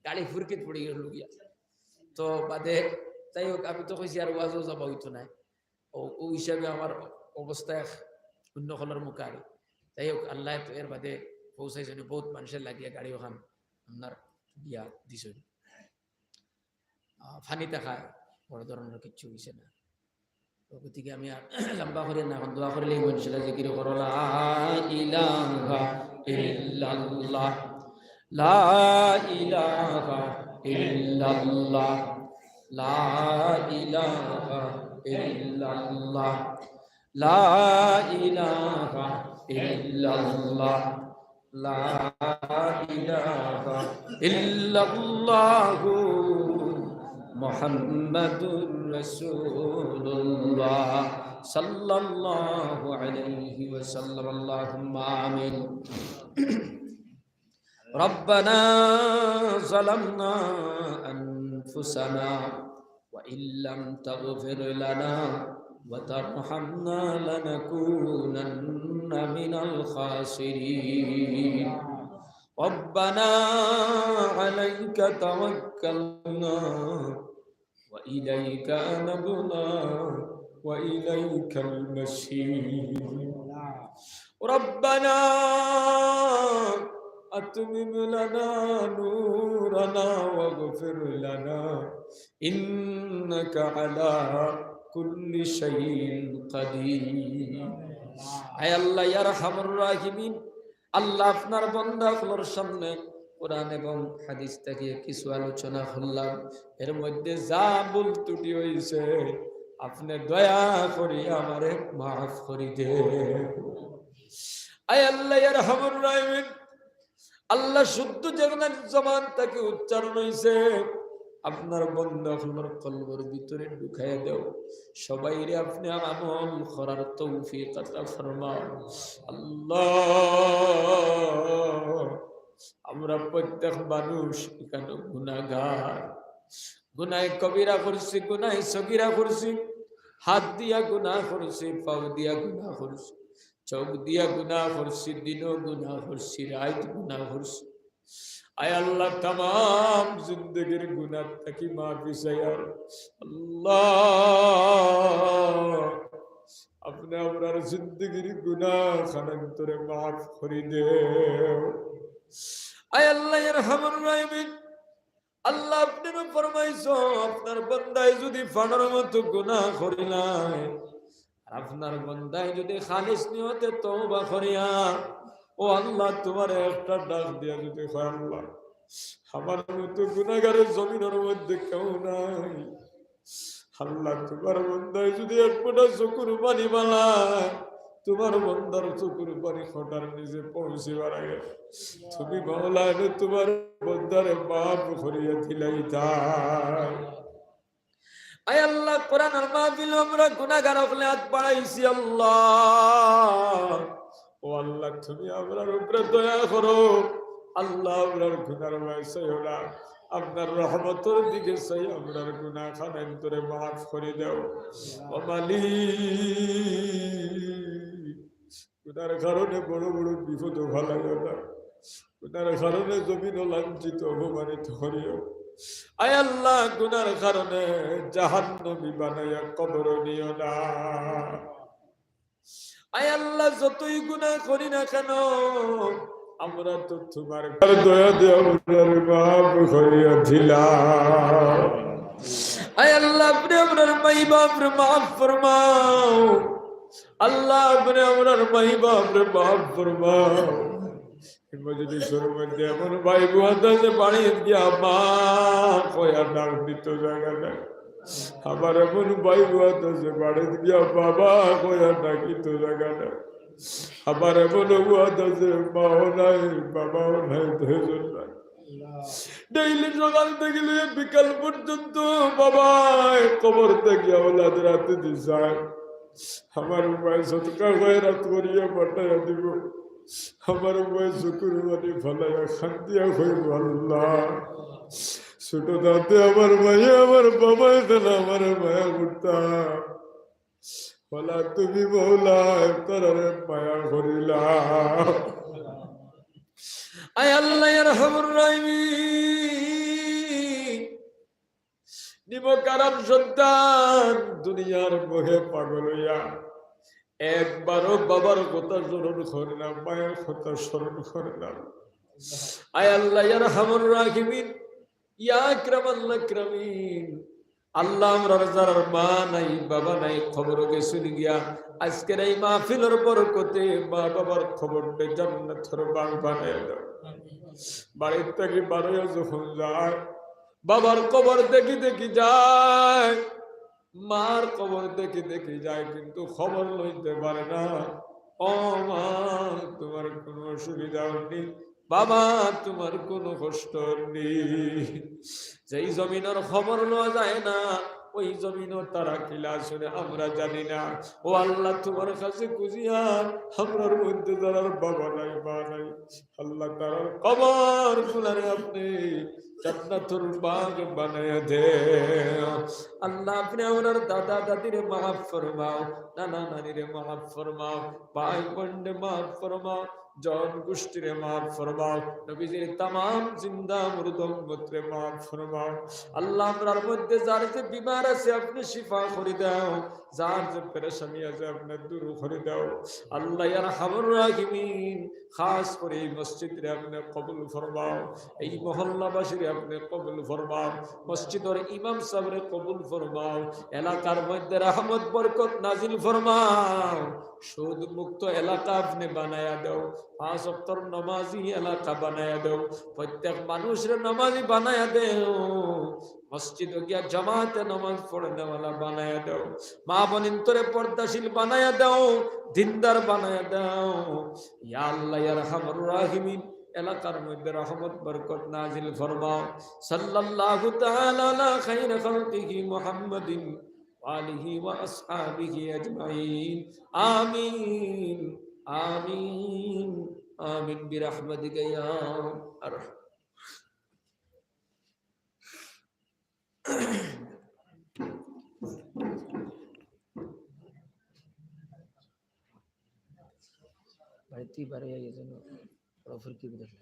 গাড়ি ফুরকিত পড়ি গেল গিয়া। তো বাদে, যাই হোক, আমি তো কইছি আর ওয়াজও যাওয়া হইতো না। ও, ও হিসাবে আমার অবস্থা এক অন্য কলর মুখে আর। যাই হোক, আল্লাহ তো এর বাদে পৌঁছাইছইন, বহুত মানুষের লাগিয়া গাড়ি ওখান আপনার দিয়া দিছইন। আহ, পানি থাকায় বড় ধরনের কিচ্ছু হইছে না। তো গতিকে আমি আর লম্বা করি না, এখন দোয়া করিলে ইনশাআল্লাহ জিকির করো, লা ইলাহা ইল্লাল্লাহ, লা ইলাহা ইল্লাল্লাহ, লা ইলাহা ইল্লাল্লাহ, লা ইলাহা ইল্লাল্লাহ, লা ইলাহা ইল্লাল্লাহু মুহাম্মাদুর রাসূলুল্লাহ সাল্লাল্লাহু আলাইহি ওয়াসাল্লাম। আল্লাহুম্মা আমিন। ربنا ظلمنا أنفسنا وإن لم تغفر لنا وترحمنا لنكونن من الخاسرين. ربنا عليك توكلنا وإليك أنبنا وإليك المصير. ربنا أتمم لنا نورنا واغفر لنا إنك على كل شيء قدير. আয় আল্লাহ, ইয়া আরহামার রাহিমিন, আল্লাহ, আপনার বান্দা অকলর সামনে কোরআন এবং হাদিস থাকি কিছু আলোচনা করলাম, এর মধ্যে যা ভুল ত্রুটি অইছে, আপনে দয়া করি আমারে মাফ করি দেও। আয় আল্লাহ, ইয়া আরহামার রাহিমিন, আল্লাহ, শুদ্ধ যেগুলা জবান থাকি উচ্চারণ অইছে, আপনার বন্দা অকলর কলবর ভিতরে ঢুকাইয়া দেও। সবাইরে আপনে আমল করার তৌফিক আতা ফরমাও। আল্লাহ, আমরা প্রত্যেক মানুষ এখানো গুনাগার। গুনায় কবিরা করছি, গুনায় সগিরা করছি, হাত দিয়া গুনা করছি, পাও দিয়া গুনা করছি, চোখ দিয়া গুনা করছি, দিনো গুনা করছি, রাইত গুনা করছি। আয় আল্লাহ, তামাম জিন্দেগির গুনা থাকি মাফি চাইয়ার। আল্লাহ, আপনে আমরার জিন্দেগির গুনা খানান্তরে মাফ করি দেও। আয় আল্লাহ, ইয়া আরহামার রাহিমিন, আল্লাহ, আপনে নু ফরমাইছো, আপনার বন্দায় যদি ফানর মতো গুনা করিলায়, আর আপনার বন্দায় যদি খালিস নিয়তে তওবা করিয়া, ও আল্লাহ, তুমারে একটা ডাক দিয়া যদি কয়, "আল্লাহ, আমার মতো গুনাগারের জমিনর মধ্যে কেউ নাই, আল্লাহ, তুমার বন্দায় যদি এক ফোঁটা চকুর পানি ফালায়, তুমার বন্দার চকুর পানি কটার নিচে পৌঁছিবার আগে তুমি মাওলানা তুমার বন্দারে মাফ করিয়া দিলাইতায়।" আয় আল্লাহ, কোরআনর মাহফিলো আমরা গুনাগার অকলে আত বাড়াইছি, আল্লাহ। ও আল্লাহ, তুমি আমরার উপরে দয়া করো। আল্লাহ, আমরার গুনার বায় চাইও না, আপনার রহমতর দিকে চাই, আমরার গুনা খানান্তরে মাফ করি দেও। ও মালিক, গুনার কারণে বড় বড় বিপদো ফালাইও না, গুনার কারণে জমিনও লাঞ্ছিত অপমানিত করিও। আয় আল্লাহ, গুনার কারণে জাহান্নামী বানাইয়া কবরো নিও না। আয় আল্লাহ, যতই গুনা করি না কেন, আমরা তো তুমার দয়া দিয়া আমরারে মাফ করিয়া দিলাও। আয় আল্লাহ, আপনে আমরার মাই বাপরে মাফ ফরমাও। আল্লাহ, আপনে আমরার মাই বাপরে মাফ ফরমাও। এই মজলিসর মধ্যে এমন ভাই বোন আছে, বাড়িত গিয়া মা কইয়া ডাক দিতো জাগা নাই। আবার এমন ভাই বোন আছে, বাড়িত গিয়া বাবা কইয়া ডাকিতো জাগা নাই। আবার এমন বোন আছে, মাও নাই, বাবাও নাই, দুইজন নাই। ডেইলি সকাল থাকি লইয়া বিকাল পর্যন্ত বাবায় কবর থাকি আওলাদর আতে দিছায়। আমার উপায় সদকা খয়রাত করিয়া পাঠাইয়া দিবো। আমার উপায় চকুর পানি ফালাইয়া কান্দিয়া কইবো, "আল্লাহ, ছোট থাকতে আমার মায়ে, আমার বাবায় যেন আমারে মায়া করতা। ওলা তুমি মাওলা, তারারে মায়া করিলা।" আয় আল্লাহ, ইয়া আরহামার রাহিমিন, নিমক হারাম সন্তান দুনিয়ার মোহে পাগল অইয়া একবারও বাবার কথা স্মরণ করে না, মায়ের কথা স্মরণ করে না। আয় আল্লাহ, ইয়া আরহামার রাহিমিন, ইয়া আকরামাল আকরামিন, আল্লাহ, আমরার যারার মা নাই, বাবা নাই, কবরো গেছইন গিয়া, আজকের এই মাহফিলর বরকতে মা বাবার কবররে জান্নাতর বাগ বানাইয়া দেও। বাড়ির থাকি বারইয়া যখন যায়, বাবার কবর দেখি দেখি যায়, মার কবর দেখি দেখি যায়, কিন্তু খবর লইতে পারে না। ও মা, তুমার কুনু অসুবিধা অয়নি, বাবা, তুমার কুনু কষ্ট অয়নি। যেই জমিনর খবর লওয়া যায় না, ওই জমিনর তারা কিলা আছইন আমরা জানি না। ও আল্লাহ, তুমার কাছে খুজিয়ার, আমরার মধ্যে যারার বাবা নাই, মা নাই, আল্লাহ, তারার কবর গুলারে আপনে জান্নাতুল বাগ বানাইয়া দেও। আল্লাহ, আপনে আমরার দাদা দাদিরে মাফ ফরমাও, নানা নানিরে মাফ ফরমাও, ভাই বোনরে মাফ ফরমাও, জন গোষ্ঠীরে মাফ ফরমাও, নবীজির তামাম জিন্দা মুর্দা উম্মতরে মাফ ফরমাও। আল্লাহ, আমরার মধ্যে যার যে বিমার আছে, আপনে শিফা করি দেও, যার যে পেরেশানি আছে, আপনে দূর করি দেও। আল্লাহ, ইয়া আরহামার রাহিমিন, খাস করি এই মসজিদরে আপনে কবুল ফরমাও, এই মহল্লাবাসীরে আপনে কবুল ফরমাও, মসজিদর ইমাম সাবরে কবুল ফরমাও, এলাকার মধ্যে রহমত বরকত নাজিল ফরমাও। সুদ মুক্ত এলাকা আপনে বানাইয়া দেও, পাঁচ ওয়াক্তর নামাজি এলাকা বানাইয়া দেও, প্রত্যেক মানুষরে নামাজি বানাইয়া দেও, মসজিদো গিয়া জামাতে নামাজ পড়নেওয়ালা বানাইয়া দেও, মা বোনিন্তরে পর্দাশীল বানাইয়া দেও, দিনদার বানাইয়া দেও। ইয়া আল্লাহ, ইয়া আরহামার রাহিমিন, এলাকার মধ্যে রহমত বরকত নাজিল ফরমাও। সাল্লাল্লাহু তাআলা আলা খাইরি খালকিহি মুহাম্মাদিন ওয়া আলিহি ওয়া আসহাবিহি আজমাইন। আমিন, আমিন, আমিন বিরাহমাতিকা ইয়া আরহাম। বাড়িতে বাড়ি আইয়া যেন বড় ফুরকি বিদায়।